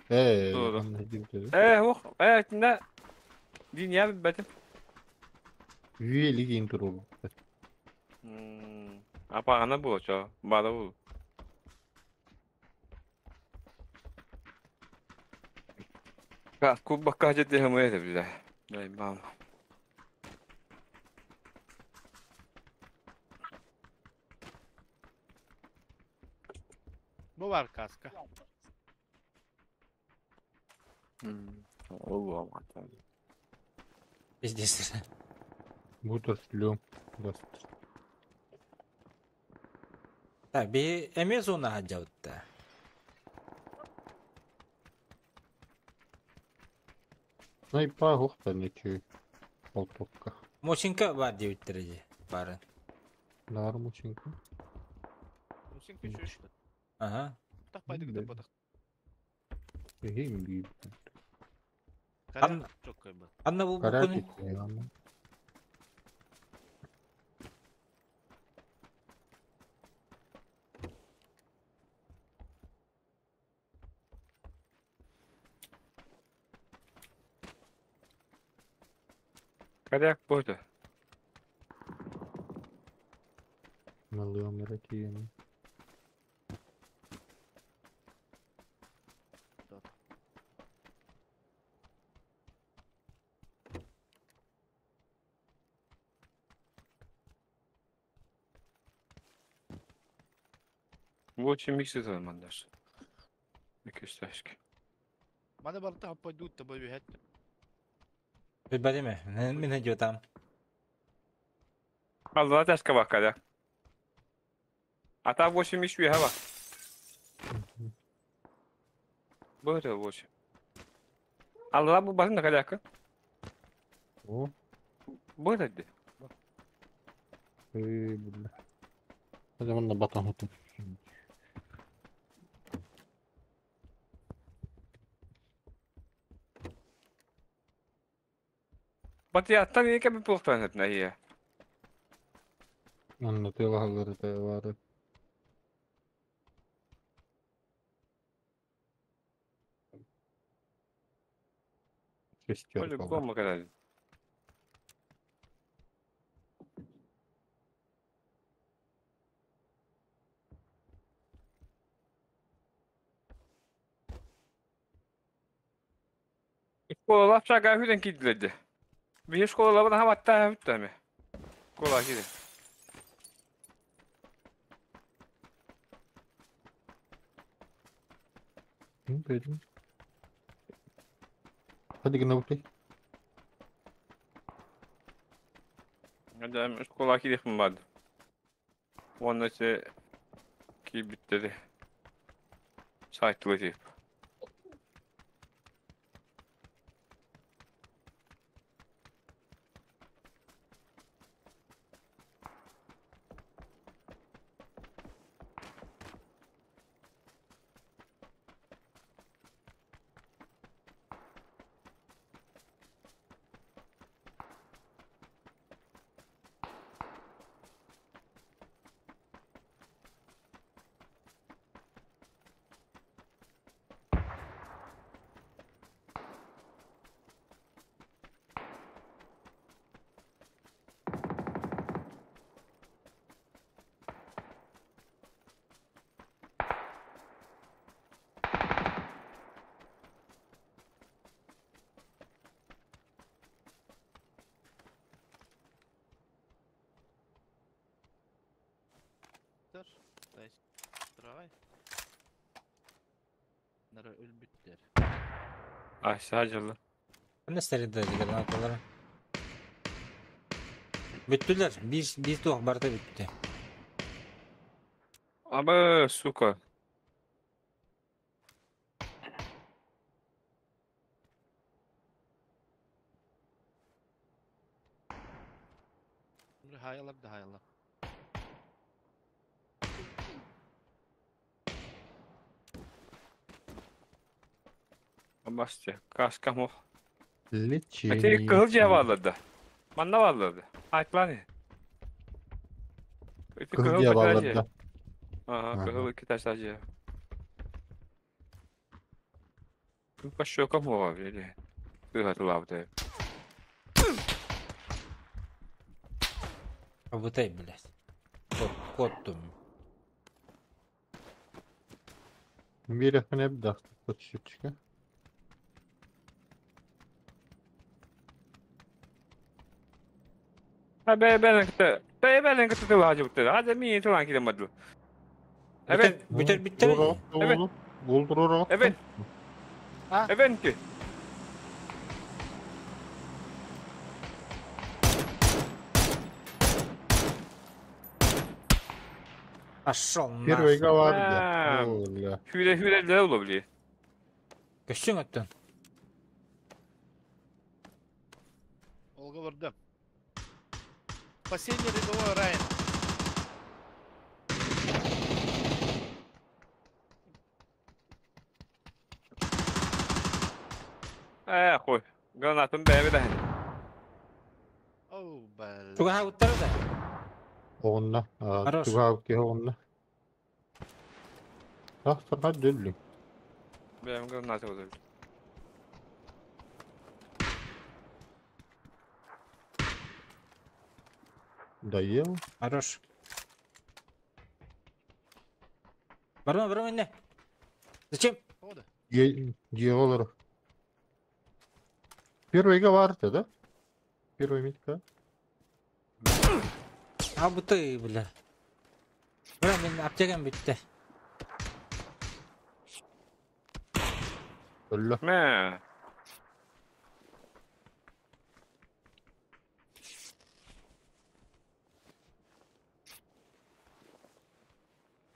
Э, Doğru. манна хылдыбыта. Э, ох, э, не. Дин бэтим. Üyelik intro. Апагана бу чо, бада бу. Кубакка жете хэмэ бля. Дай бам. Бу бар каска. Ол буолла. Пиздец. Бутер шлем. Так, би эмиэ зона хаджабытта. Найпа хохта ничего. Полтопка. Мочинка бар диэбиттэрэ дии. Барын. Нар мучинка. Мусинка чүш. Ага. Так пайды гыта батах. Эгейм би. Карак чоккой бат. Анна бу Карак букуну. Коряк болды. Малыам ракием. Лучше миксы мандаш. Экесташки. Маны барта пойдут тобой бегать. Билбэтим Мин идет там. Алла ташка бак коряк. А там 8 микс бега. Было 8. Алла бу базын коряка. О, Было де. эй, бля. Hadi bununla batan hotum. Батыяттан екі бір пулықтан өтіне ие. Anlatıyorlar da var. Шестерка. По-любому когда. Школа лапшага хүден кидиледи. Bir школа лабына хаватта хүттәме. Школа киде. Dedim. Hadi gene bakayım. Адам школа кидихм бад. Онна се ки биттеди. Сайт тип. Трай. Нара өлбүттер. Ай, сажылы. Анна старида гранаталары. Бүттүлер. Бир бир туох барда бүттү. Абы, сука. Хаялар да хаялар. Абасте, каска мох. Лечение. Ати кыл жабалады. Манна баллады. Айтланы. Ити Кыл кыл жабалады. Ага, кыл iki taş Пошел кому или ты лавды. Абытай, блядь. Кот, кот тум. Bir hep de tutuşuk. Ha бэйэ-бэйэлэрин кытта бэйэ-бэйэлэрин кытта тыллаһа дьыбыттар. Хадьа миигин тылаан киирэн бардылар. Эбет. Бүтэр бүттэр. Эбет. Эбет. Эбенки. Пошел Первый гвардия. Hüle hüle ne olabilir? Көссүң өттөн. Олга барды. Спасение рядового Райана. Э, хуй. Гранатым бэйэ да. Оу, бля. Тугаһа уттара да. Оҕунна. Хорош. Тугаабыт киһи оҕунна. Тахсарга дүллү. Бэйэм граната болар. Доел. Хорош. Барма, барма инне. Зачем? Дьиэ Первый гвардия, да? Первый митка. А бу ты, бля. Бра, мин аптекам бүтте. Өллө. Мэ.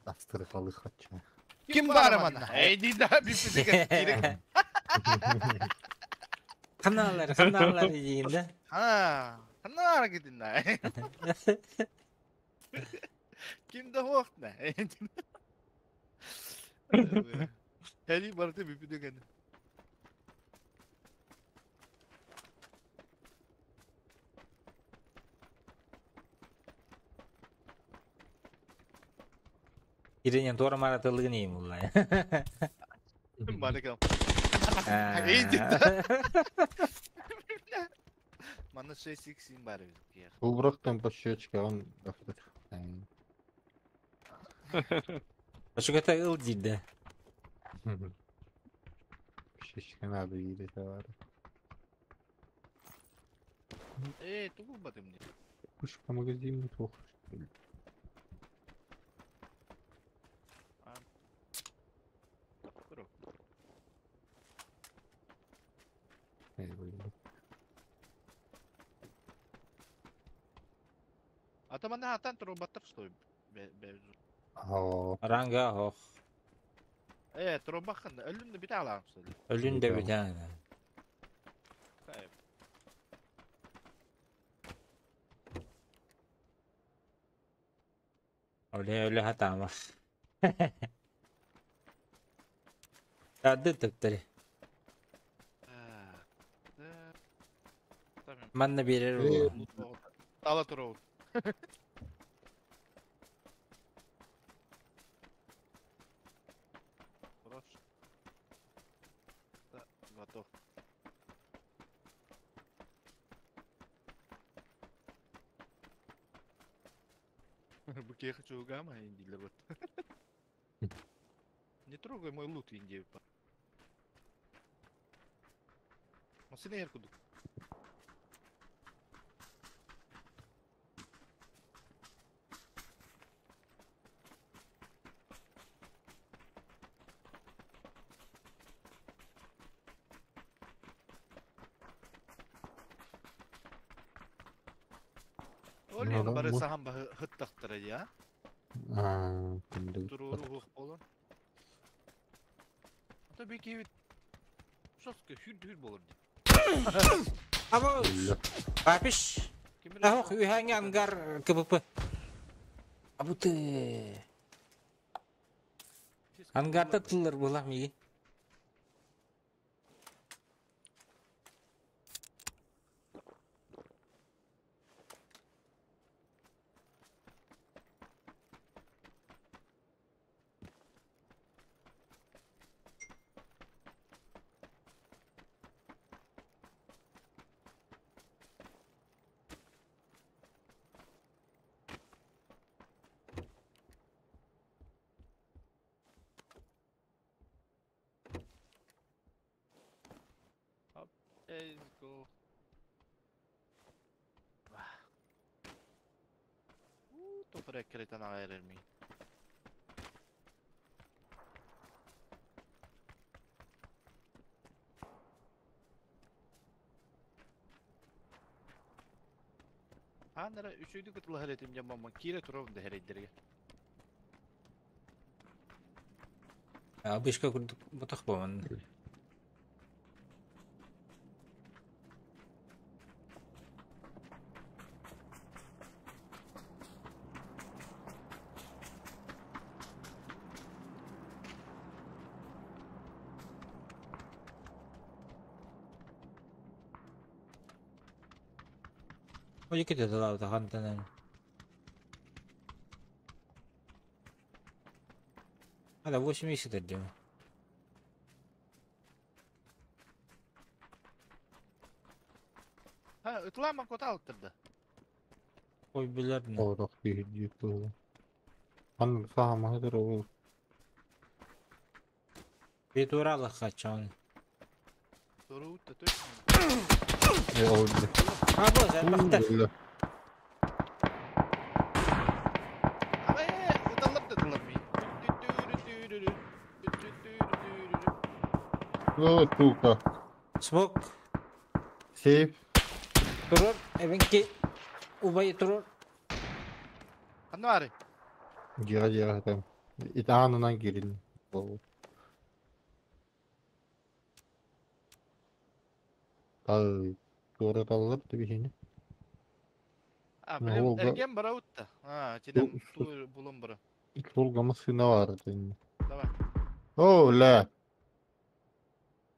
Астырхалы хатча. Ким баар манна? Эй, да, биппитик. Ханалар, ханалар диин да. Ha, ханна гидин. Ким да хуохна. Хели барты биппитик. Иринен туора мара тылыгын иим уллай. Барыкам. Эй, да. Манна 6x им бар бит. Убрактан по щечке, он Башыгата ыл диде. Щечка надо видеть, бар. Э, тугу батым не. Пушка магазин неплохо. А там она атан тробаттар что? Ранга хох. Э, тробахан, өлүн бит алам. Өлүн дә бит. Оле өле хатама. Тады төптери. Манна берер бу. Тала туроу. Готов. Быки, я хочу гамма, индилер вот. Не трогай мой лут, Индия. Масына еркудук. Олен бары сахан баһы хыттахтара я. Аа, күндүг. Туруру болон. Ата беки бит соска хүр-хүр болор ди. Або. Папиш. Ах, үйәңе ангар КПП. Абу ты. Ангарда тыллар була миги. Let's go. Преккеретен аҕай эрэр миин. Хаан эрэ үчүгэйдик ытылаһар этим диэн мамма киирэ турабын да эрэйдэргэ. Обычка курдук ботах буолан. Ой, кете талаабыта хантанан. А, 80 отдел. Ha, ытылаама кота алыттырды. Ой, билердин. Орох биһирдии буолла. Ан саамаһыдыр ол. Бетуралах хачан. Торуутта точно. Э ол. А, боже, бахтар. Абэ, ыталлар да ытылар миин. О, сука. Смок. Сейф. Турur, эбенки убай турur. Ханна бары? Дьиэҕэ дьиэҕэ там. Ит аанынан киирин. Ол. Ал туораталлар тибиһини. А, Ну, блин, ол да- эрген бараутта. А, тинем ту булун бара. Суолга массыына баар этин. Давай. О, ля.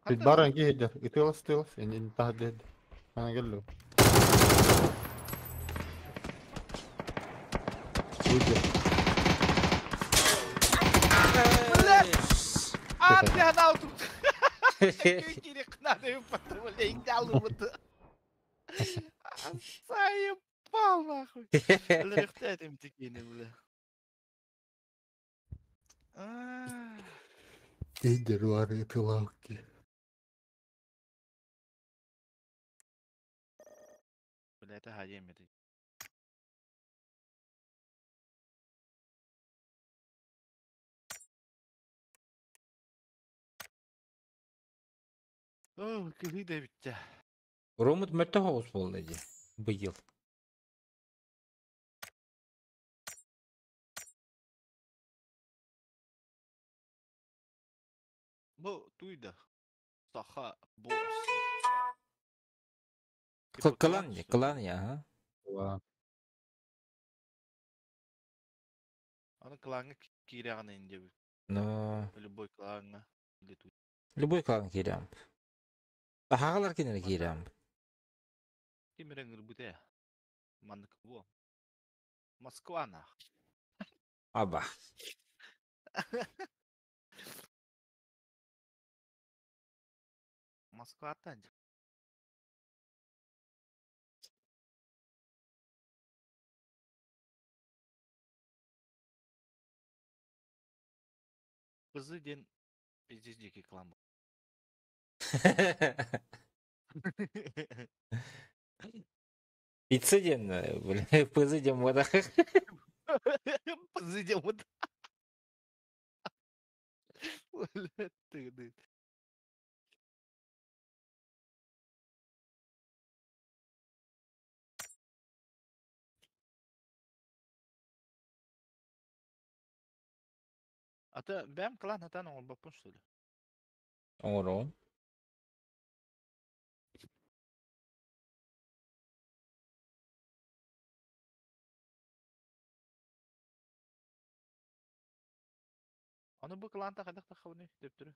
Бит Ханна? баран киһидер. Ытылас тылас. Энин таһдед. Ана келлу. Уйди. Блядь! А, ты она тут. Кири кнады патруля и дал вот. Заебал нахуй. Лрехтетим тикини, бля. А, Киһидер бар ытылаакки. Бля, это хаем это. О, кыһыы да бүттэ. Ромут мөттө хоғус болды ди. Быйыл. Бу туйда. Саха босс. Клан, клан я, ага. Ла. Аны кланга киирәгән инде. Но Любой кланга. Или туй. любой клан кирям. Тахагалар кинер кирям. Кимерен гырбыте. Маннык бу. Москва нах. Аба. Москва тань. Кызы ден пиздец дикий клан. Пицца ден, бля, пызы ден вода. Пызы ден вот. Бля, ты, ты. Ата бэм клан атан оҥорбоппун что ли? Оҥорон. Аны бу кланта хайдах таххабыный төптөрү.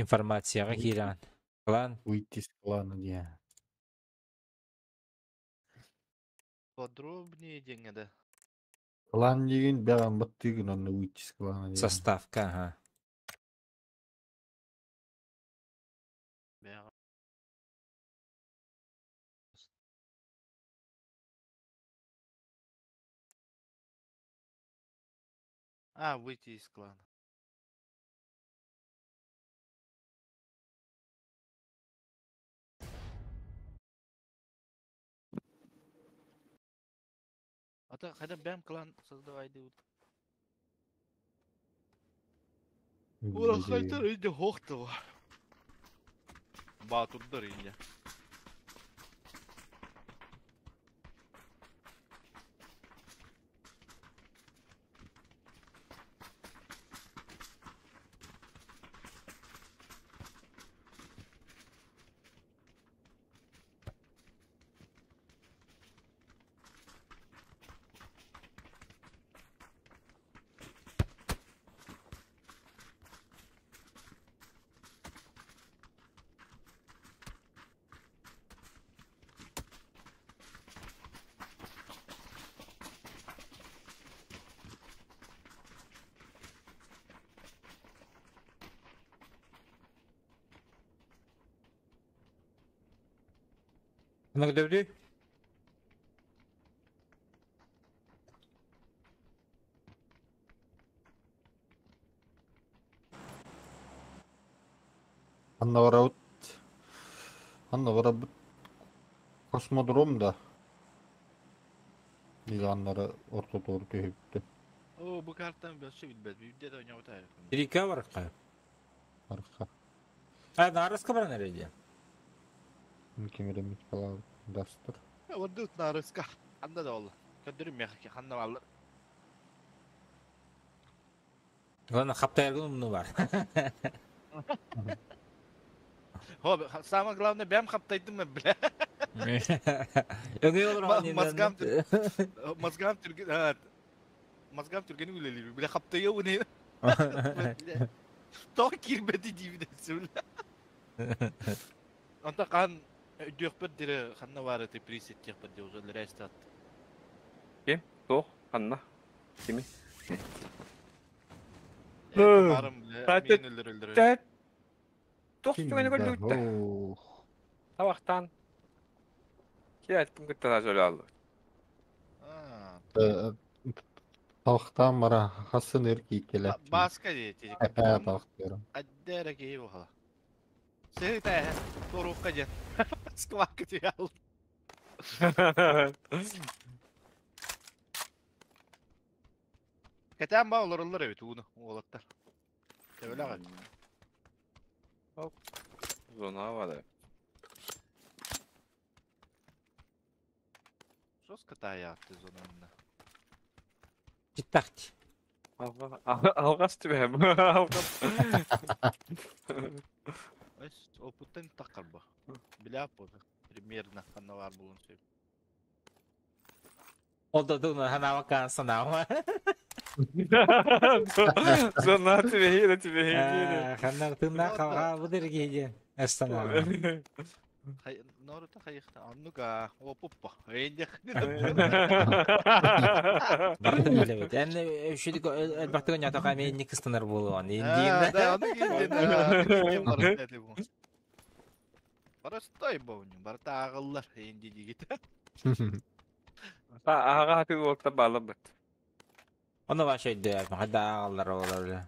Информацияға киран. Клан. Выйти из клана дия. Подробнее диэҥҥэ да. Клан деген бэҕэн баттыгын онно выйти из клана диэн. Составка, ага. Бэҕэ. А, выйти из клана. Ата хайда бэм клан создавай диут. Ура хайтар инде хохтова. Баатурдар инде. Много Анна барабыт. Анна барабыт. Космодром да. Дигәннәре орто туры түһүптү. О, бу картаны бөсө билбет. Бибде да ойнабыта. Рика барыкка. Арка. А, нарыска баран эреди. Кемеремит бала дастыр. Вардыт нарыска. Анда да ол. Көдөрүм мехки ханна баллар. Главное, хаптайыргын умну бар. Хо, самое главное, бәм хаптайдым мен, бля. Өңөй олор Мозгам мозгам түрген, мозгам түргени үлелир. Бля, хаптайы уне. То кирбети дибде сүл. Онта кан өйдөкпөр дире ханна бары те присет текпер де уже рестат. Ким? Тох, ханна. Кими? Барым, бля, мен өлдөр. Тох түгені көрдүктэ. Табақтан. Киәттім күтті жолы алды. Тавықтан бара хасын эрки келе. Баска дейт. Ә, тавықтырым. Аддера кей бохала. Сыта, торукка же. Сквак тиял. Кетен ба олар эбит уну олаттар. Тебеле агат. Оп. Зона бады. Жестко таятты зонанна. Читтахти. Алғас түбәм. Алғас. Өс опыттан тақар ба. Билеп бу. Примерно ханна бар булун сөп. Ол да дуна ханава санава. Зона түбәхи түбәхи. Ханна тына халга бу дерге Астанага. Норута хайыхта аннука опуппа. Энде. Бардым билебит. Энне шүдүк элбактыгы нятака мен никстанар болуан. Да, да, аны келди. Барастай бауни, барта агыллар энди дигит. Ага хаты болта балы бит. Оны баш өйдө, хада агаллар олар.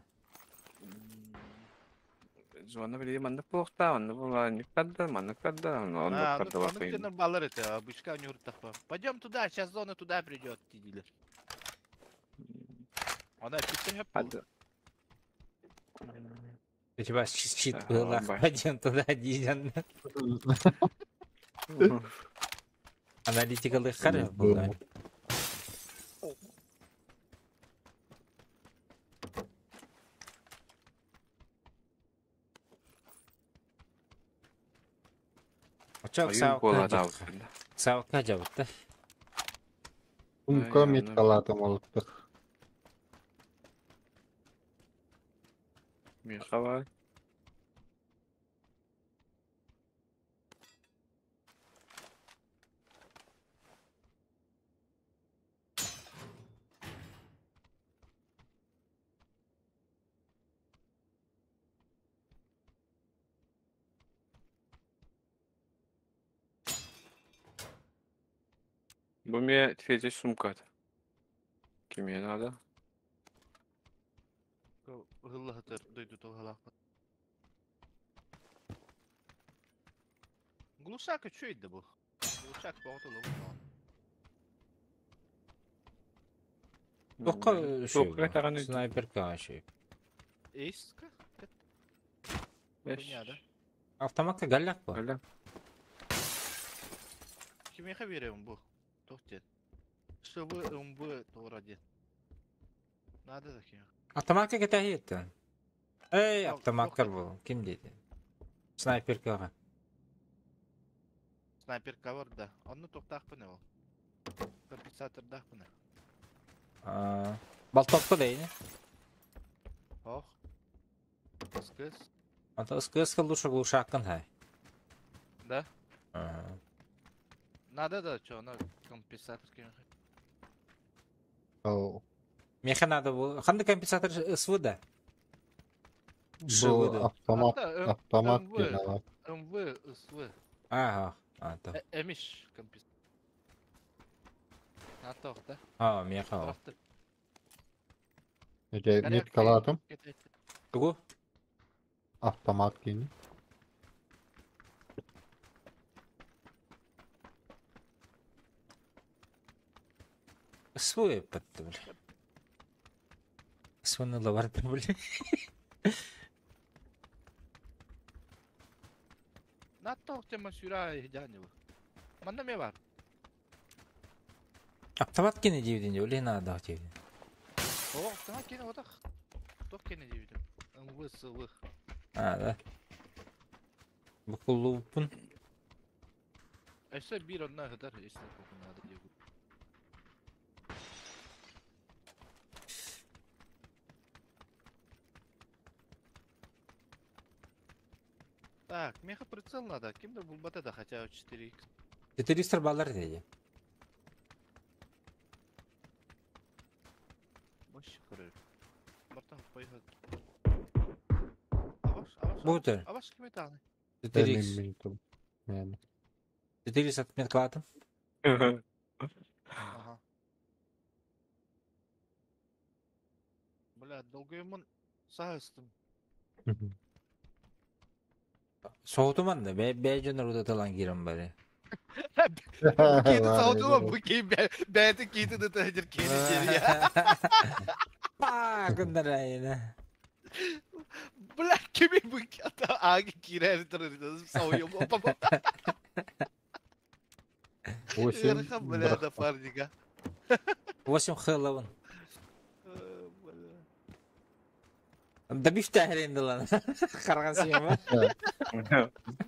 Зона биле маннык болукта, маннык була никкадда, маннык кадда, оннук кадда бакыйм. Баллар это, бычка не уртахпа. Пойдем туда, сейчас зона туда придет, дилер. Она питер хеп. У тебя щит был, пойдем туда, дизен. Аналитикалы харев был. Очок саука. Саука жабытты. Умка меткалатым олуптур. Михава. Бу мне третья сумка. Киме надо? Гыллахатыр дойду толгалахпа. Глушак үчүйді бу. Глушак боғытылы бұл. Тоққа Туохха кэтэҕин снайперка үшүй. Эйска? Беш. Хуйня, да? Автоматка галляк ба. Галя. Кимиэхэ биэрэбин бу? Туох диэн? ШВ, МВ туора диэн. Надо да кимиэхэ. Автоматка кэтэһиэттэн. Эй, Туох- автоматтар туох- бу. Ким дейді? Снайперкаға. Снайперка бар да. Онно туохтаахпын ол. Компенсатордаахпын. Балтопка дейні. Ох. СКС. Ата СКС лучше глушакын хай. Да? Ага. Надо да, чё, она компенсатор кимиэхэ. Ол Меха надо было. Ханды компенсатор СВД. Бу ШВД. автомат, Ата, автомат МВ. кенала. МВ, СВ. Ага. А, то. Эмиш компенсатор. Натох, да? А, меха. Трафты. Эте меткалатым Тугу? автомат кини. СВ патты, бля. СВ лаварды, бля. Натох тема сюра хидянева. Манна ме бар. Автомат кені дейден, өле надо дейден. О, автомат кене отах. Тох кене дейден. МВ, СВ. А, да. Букулупун. Өссө биир онна хытар, если кому надо диэгу. Так, меха прицел надо. Ким да булбата да хотя бы 4х. 400 баллар дейді. Вообще хорошо. Бартан поехал. Аваш, аваш. Бутер. Аваш ким это? 4х. Мен. 400 отметкалатым. Ага. Бля, долго ему саастым. Соғутуман да, бә жонор удаталан кирен бары. Кейді саудыма бу кей бәйті кейді де тәжір кейді жері я. Па, күндер айына. Бля, кеми бу ата аги кирер тұрыр сауйым. Опа. 8 Эрхам, бля, напарника. 8 хелловын. Добив тәһренді лан. Қарған сүйем ба?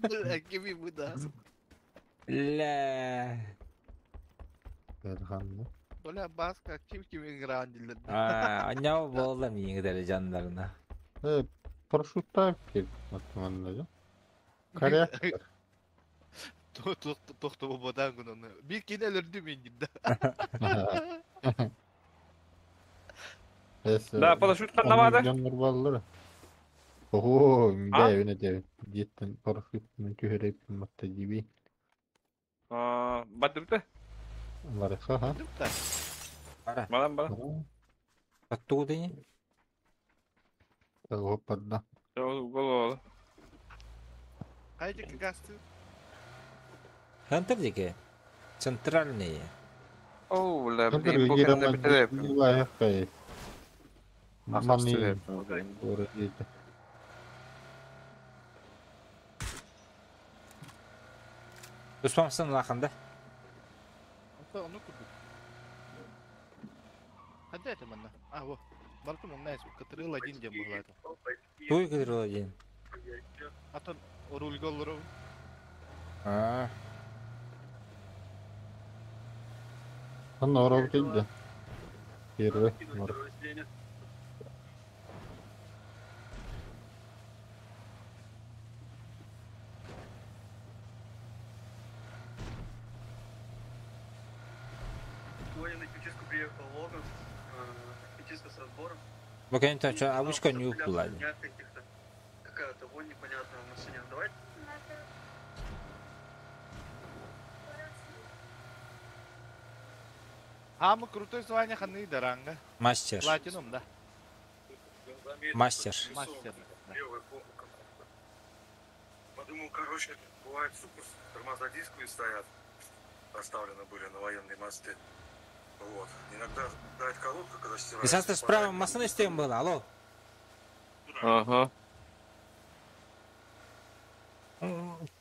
Бля, кеми бу да. Ля. Эрхам. Бля, баска ким ким играндилер. А, аняу болды миңдері жандарына. Э, парашютта кел. Атманна. Каря. Тохто бободан күн Бир кенел өрдү мен дим да. Да, парашют ханнамады. Жаннар баллар. Ого, А? бәйүнэ дебит. Диеттен парашют мен түһәрәп матта диби. А, бадырды. Барыха, ха. Бара. Балам, балам. Аттугу дейін? Того падда. Гол. Кайда гасты? Хантер деке. Центральные. Оу, бля, Хантер блин, бу кэннэ бүтэрэ. Мани. Туспамсын лақында. Оны курдук. Хадда это манна? А, во. Бартум он найс, катырыл один дем был это. Той катырыл один. А то руль голлоров. А. Анна орал келді. Первый. Сегодня на химчистку приехал Логан, химчистка с разбором. Бакенто, что, авучка не упала. Какая-то вонь непонятная в машине. Давай. А, мы крутой звание ханы даранга. Мастер. Платинум, да. Мастер. Мастер. Подумал, короче, бывает супер, тормоза дисковые стоят, поставлены были на военные мосты. Вот. Иногда дает колодка, когда стирается. Десантер справа массыына истиэм была, алло. Ага.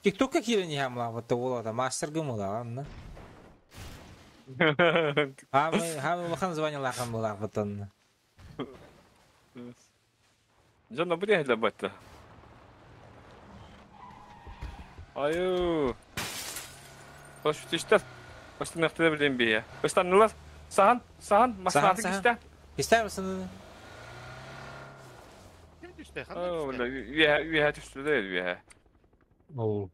Тиктокка киирэн иһэн мылаабытта уолата мастер гымыла анна. Хаамы хаамы улахан званиялаахан былаахпытын. Дьон бу диэхилэ батта. Айуу. Хош түстэр. Останахтыда билен бие. Останнылар. Сахан, сахан, массааты кистэ. Кистэ басыны. Ким түстэ? Ханна түстэ? Үөһэ, үөһэ түстүлэр, үөһэ. Ол.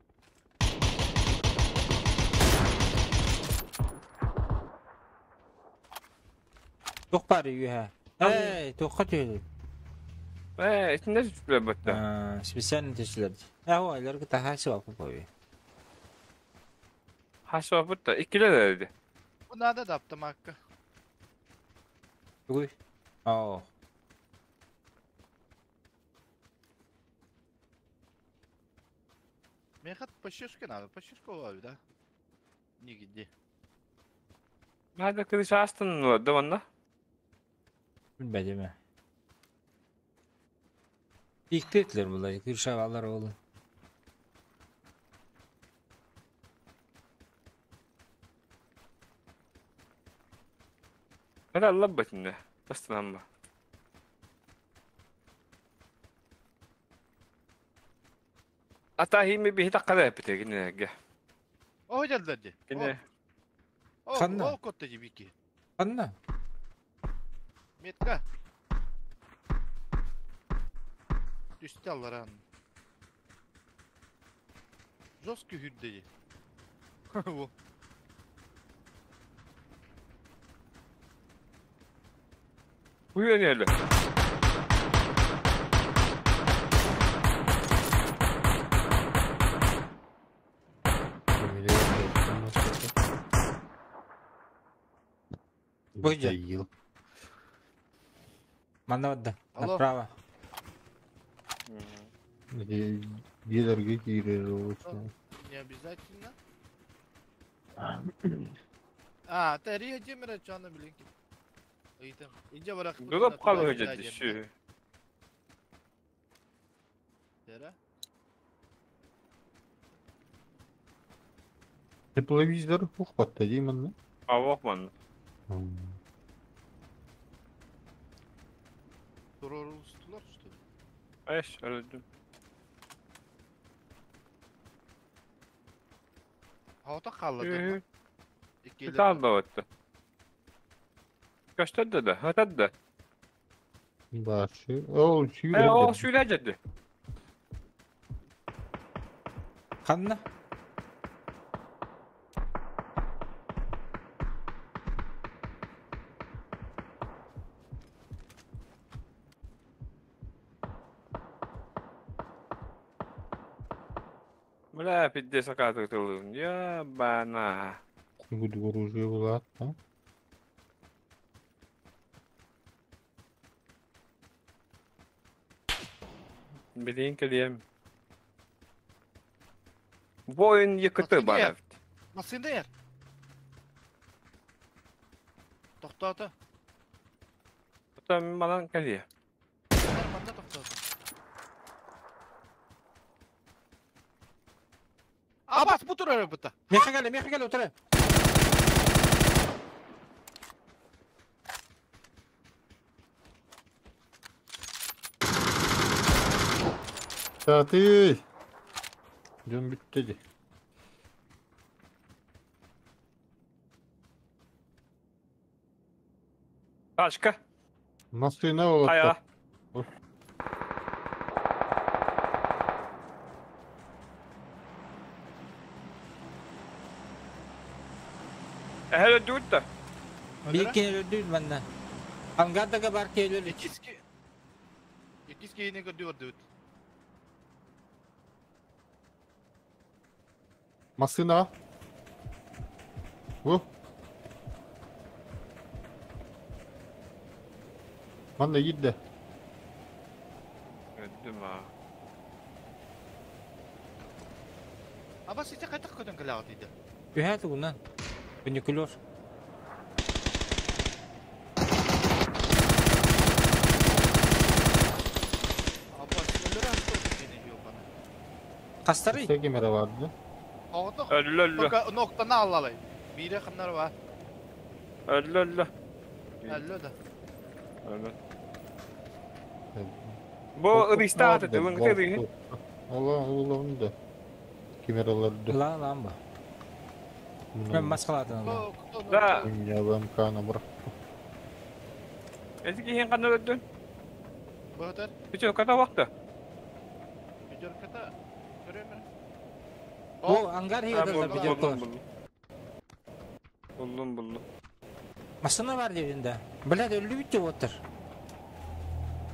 Туох баар үөһэ? Эй, туохха түһэлий? Ээ, итиннэ түстүлэр батта. Специально түстүлэр. Ээ, оҕолорго таһааччы баппы Хасва бутта, иккилер эрди. Бу надо да автомакка. Тугуй? Оо. Меха подсчетка надо, подсчетка лови, да? Нигде. Надо крыша астын да манна. Билбэтим. Иктетлер булай, крыша алар ол. Hadi Allah batında. Bastın amma. Ата хими биһи таккара эпите кинилерге. О, дьаллар Кине. О, Ханна? о, котта дибики. Ханна? Метка. Түстэ алларан. Жесткий хүрдэди. Во. Уйан эле. Выйди. Манна да, Алло. направо. Дилерге киирэр олус. Не обязательно. А, ты Рио Демера чана блин. Ыйтым. Инде барак. Дулап калып өжөдү сүү. Тера. Тепловизор ухпатта деймін. Авок ман. Турорулстулар что ли? Эш, öldüm. Хаута қалды. Bir tane da öttü. Gösterdi de, ötedi de. Башы. Ол E, o сүйреді. sürecekti. Ханна? Бля, пидде сакатыртылым. Я бана. Буду оружие булат, а? Билин келем. Bu oyun yıkıtı bana. Масында ер. Тоқтаты. Там манан келе. Манда тоқтаты. Абас бу турар бұта. Меха кэлэ, меха кэлэ, утары. Саты. Жөн бүтті де. Başka. Машина болады. Kaya. Hele dur da. Bir kere öldü benden. Angardага бар келер. Икиски. Икиски не көрдү орду. Машина. Бу. Манна киирдэ. Öldüm ha. Абас ите қайтақ көтөн кілі ағат Түһэ тугунан. Бинокулер. Хастарый? Ким эрэ баар да? Оҕото Өллө өллө. только ноктана аллалай. Биире ханнар бар. Өллө өллө. Өллө да. Өллө. Бу ырыыстаах аты тылын кытырыһы. Ола улам да. Ким эрэ олорду. Лан лан ба. Мен маскалаатын алла. Да. Я МК-ны бырах. Эти киһин ханна өлдүн? Быһытар. Пятерката вакта. Пятерката. Көрөмөр. Бу ангар А, хигадыр булдум, пятеркалар. булдум, булдум. Булдум, булдум. Машина бар дебин да. Блядь, өллү бүттү оттыр.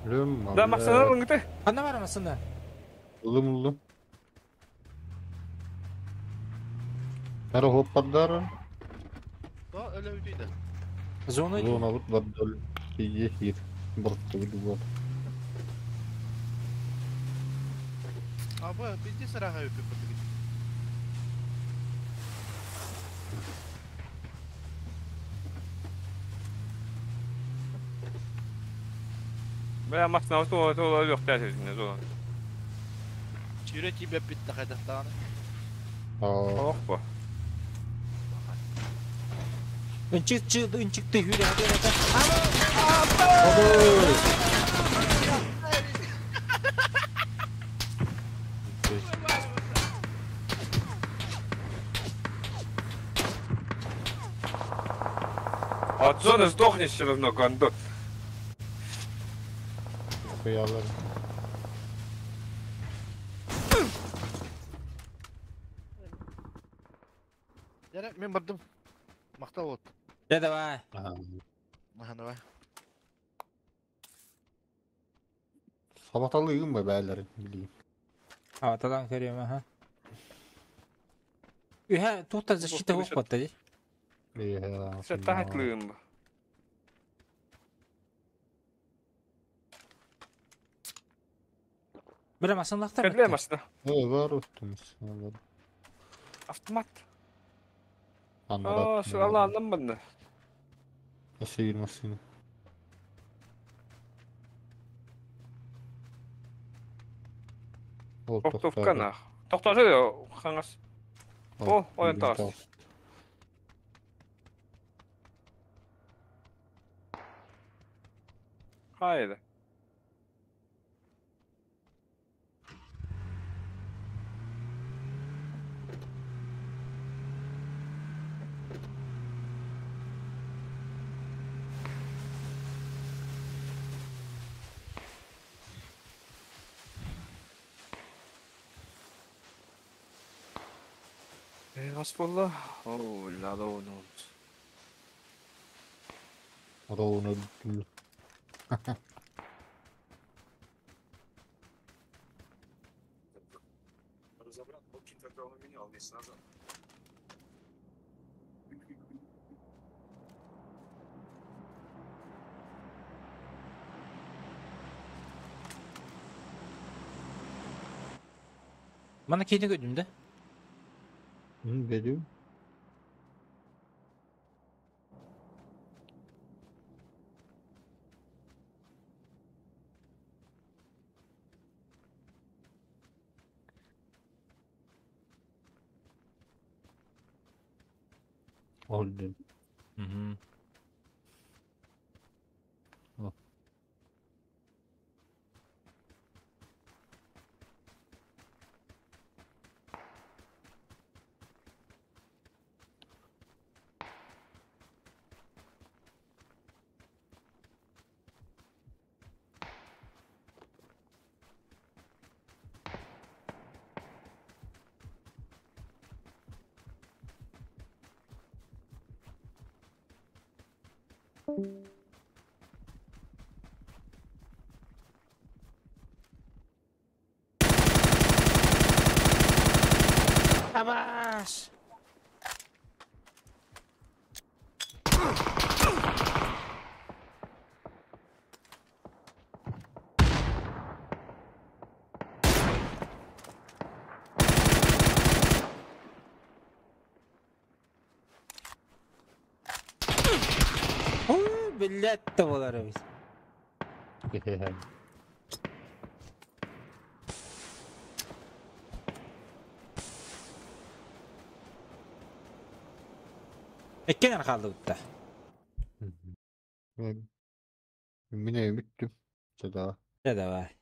Лүм. Да, машина ылыңыты. Ана бар машина. Улым улым. Нара хоппардар. То өлө бүтүйдө. Зона. Зона бут бардал. Ие хир. Бырты билбат. А бу бизде сырага өпүп бутук. Бля, машина то то yok dersin зона. Чүрө тибеп битте кайдактаганы. Ох бу. Ынчык чы ынчыкты хүрэ хадыр. От зоны сдохнешь все равно, гондон. Хуялар. Яра мен бардым. Мактал болот. Да давай. Аха давай. Сабаталы ыгым ба бәләр билейм. Аватадан көрөм, аха. Үһә тута защита yok батта ди. Sen tahatlığım bu. Бля, машина лактар. Кәдле машина. Э, бар өттүмүз. Автомат. Анара. Aa, şu Allah anlamadı. Nasıl girmesin? Ол Тоқтовкана. Тоқтасы қаңас. О, ойын тағыс. Haydi. Hasbullah. Oh, la la no. Роуна öldü. Разобрал, Бокин тогда он менял месяц назад. Мана кейден көдүм да. Берем. Oldu. Мгм. Абаш! Ой, блядь, болар эбит. Иккиэн хааллыбыт да. Мин өйбүттүм. Чэ давай. Чэ давай.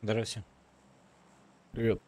Здорово всем. Привет.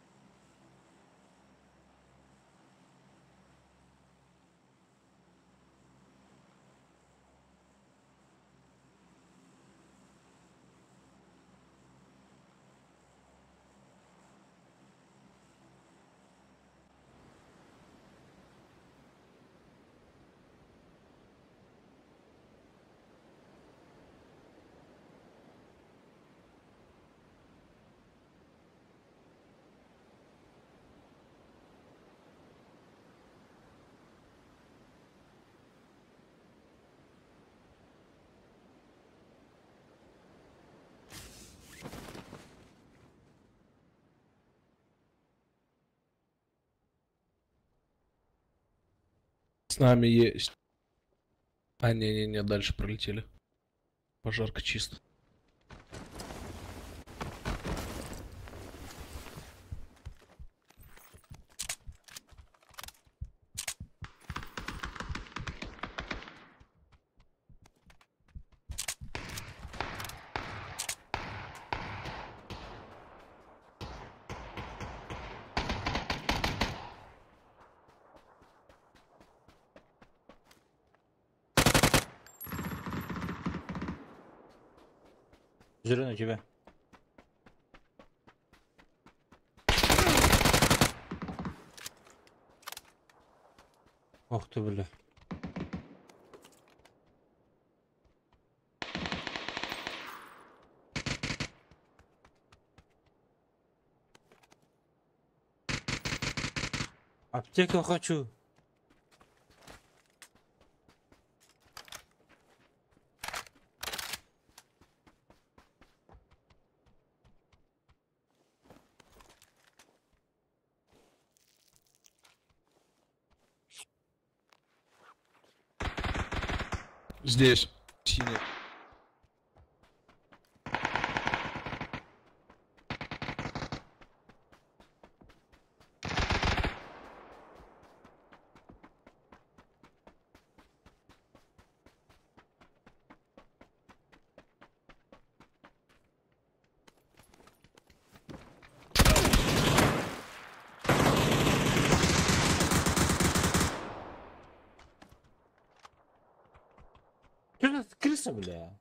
С нами есть. А, не-не-не, дальше пролетели. Пожарка чисто. Зеленый у тебя. Ох ты, бля. Аптеку хочу. Здесь. Синий. Что за крыса, бля?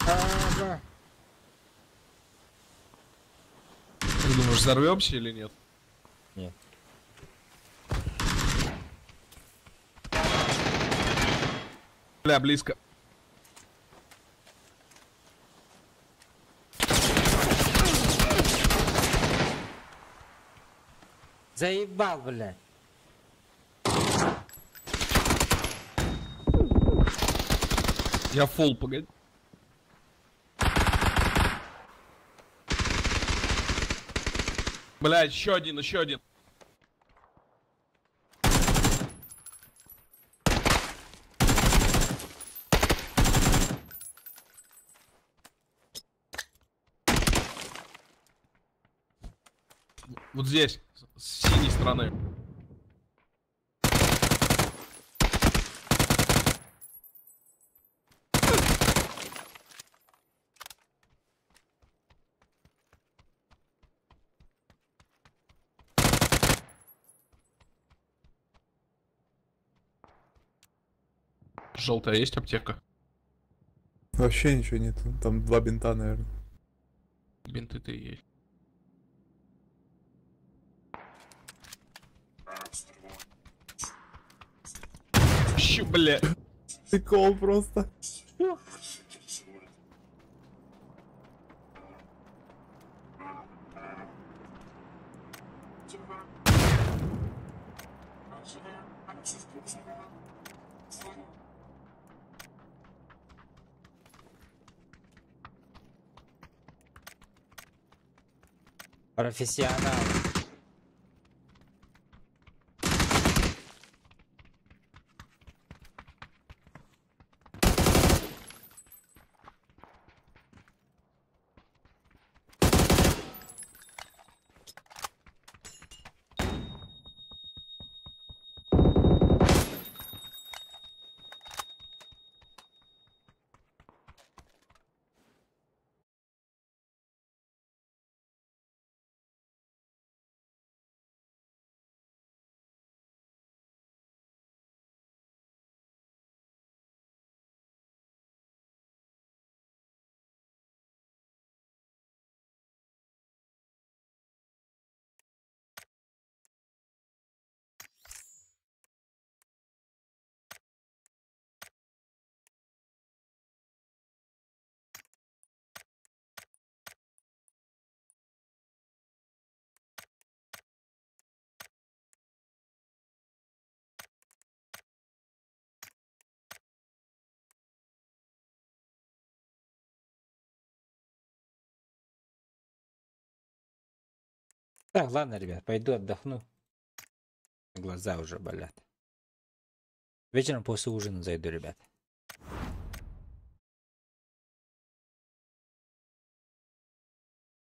А, Ты думаешь, взорвемся или нет? Нет. Бля, близко. Заебал, блядь. Я фул, погоди. Бля, еще один, еще один. Вот здесь, с синей стороны. Желтая есть аптека? Вообще ничего нет. Там два бинта, наверное. Бинты-то и есть. Щу, бля. Прикол просто. Профессионал. Так, ладно, ребят, пойду отдохну. Глаза уже болят. Вечером после ужина зайду, ребят.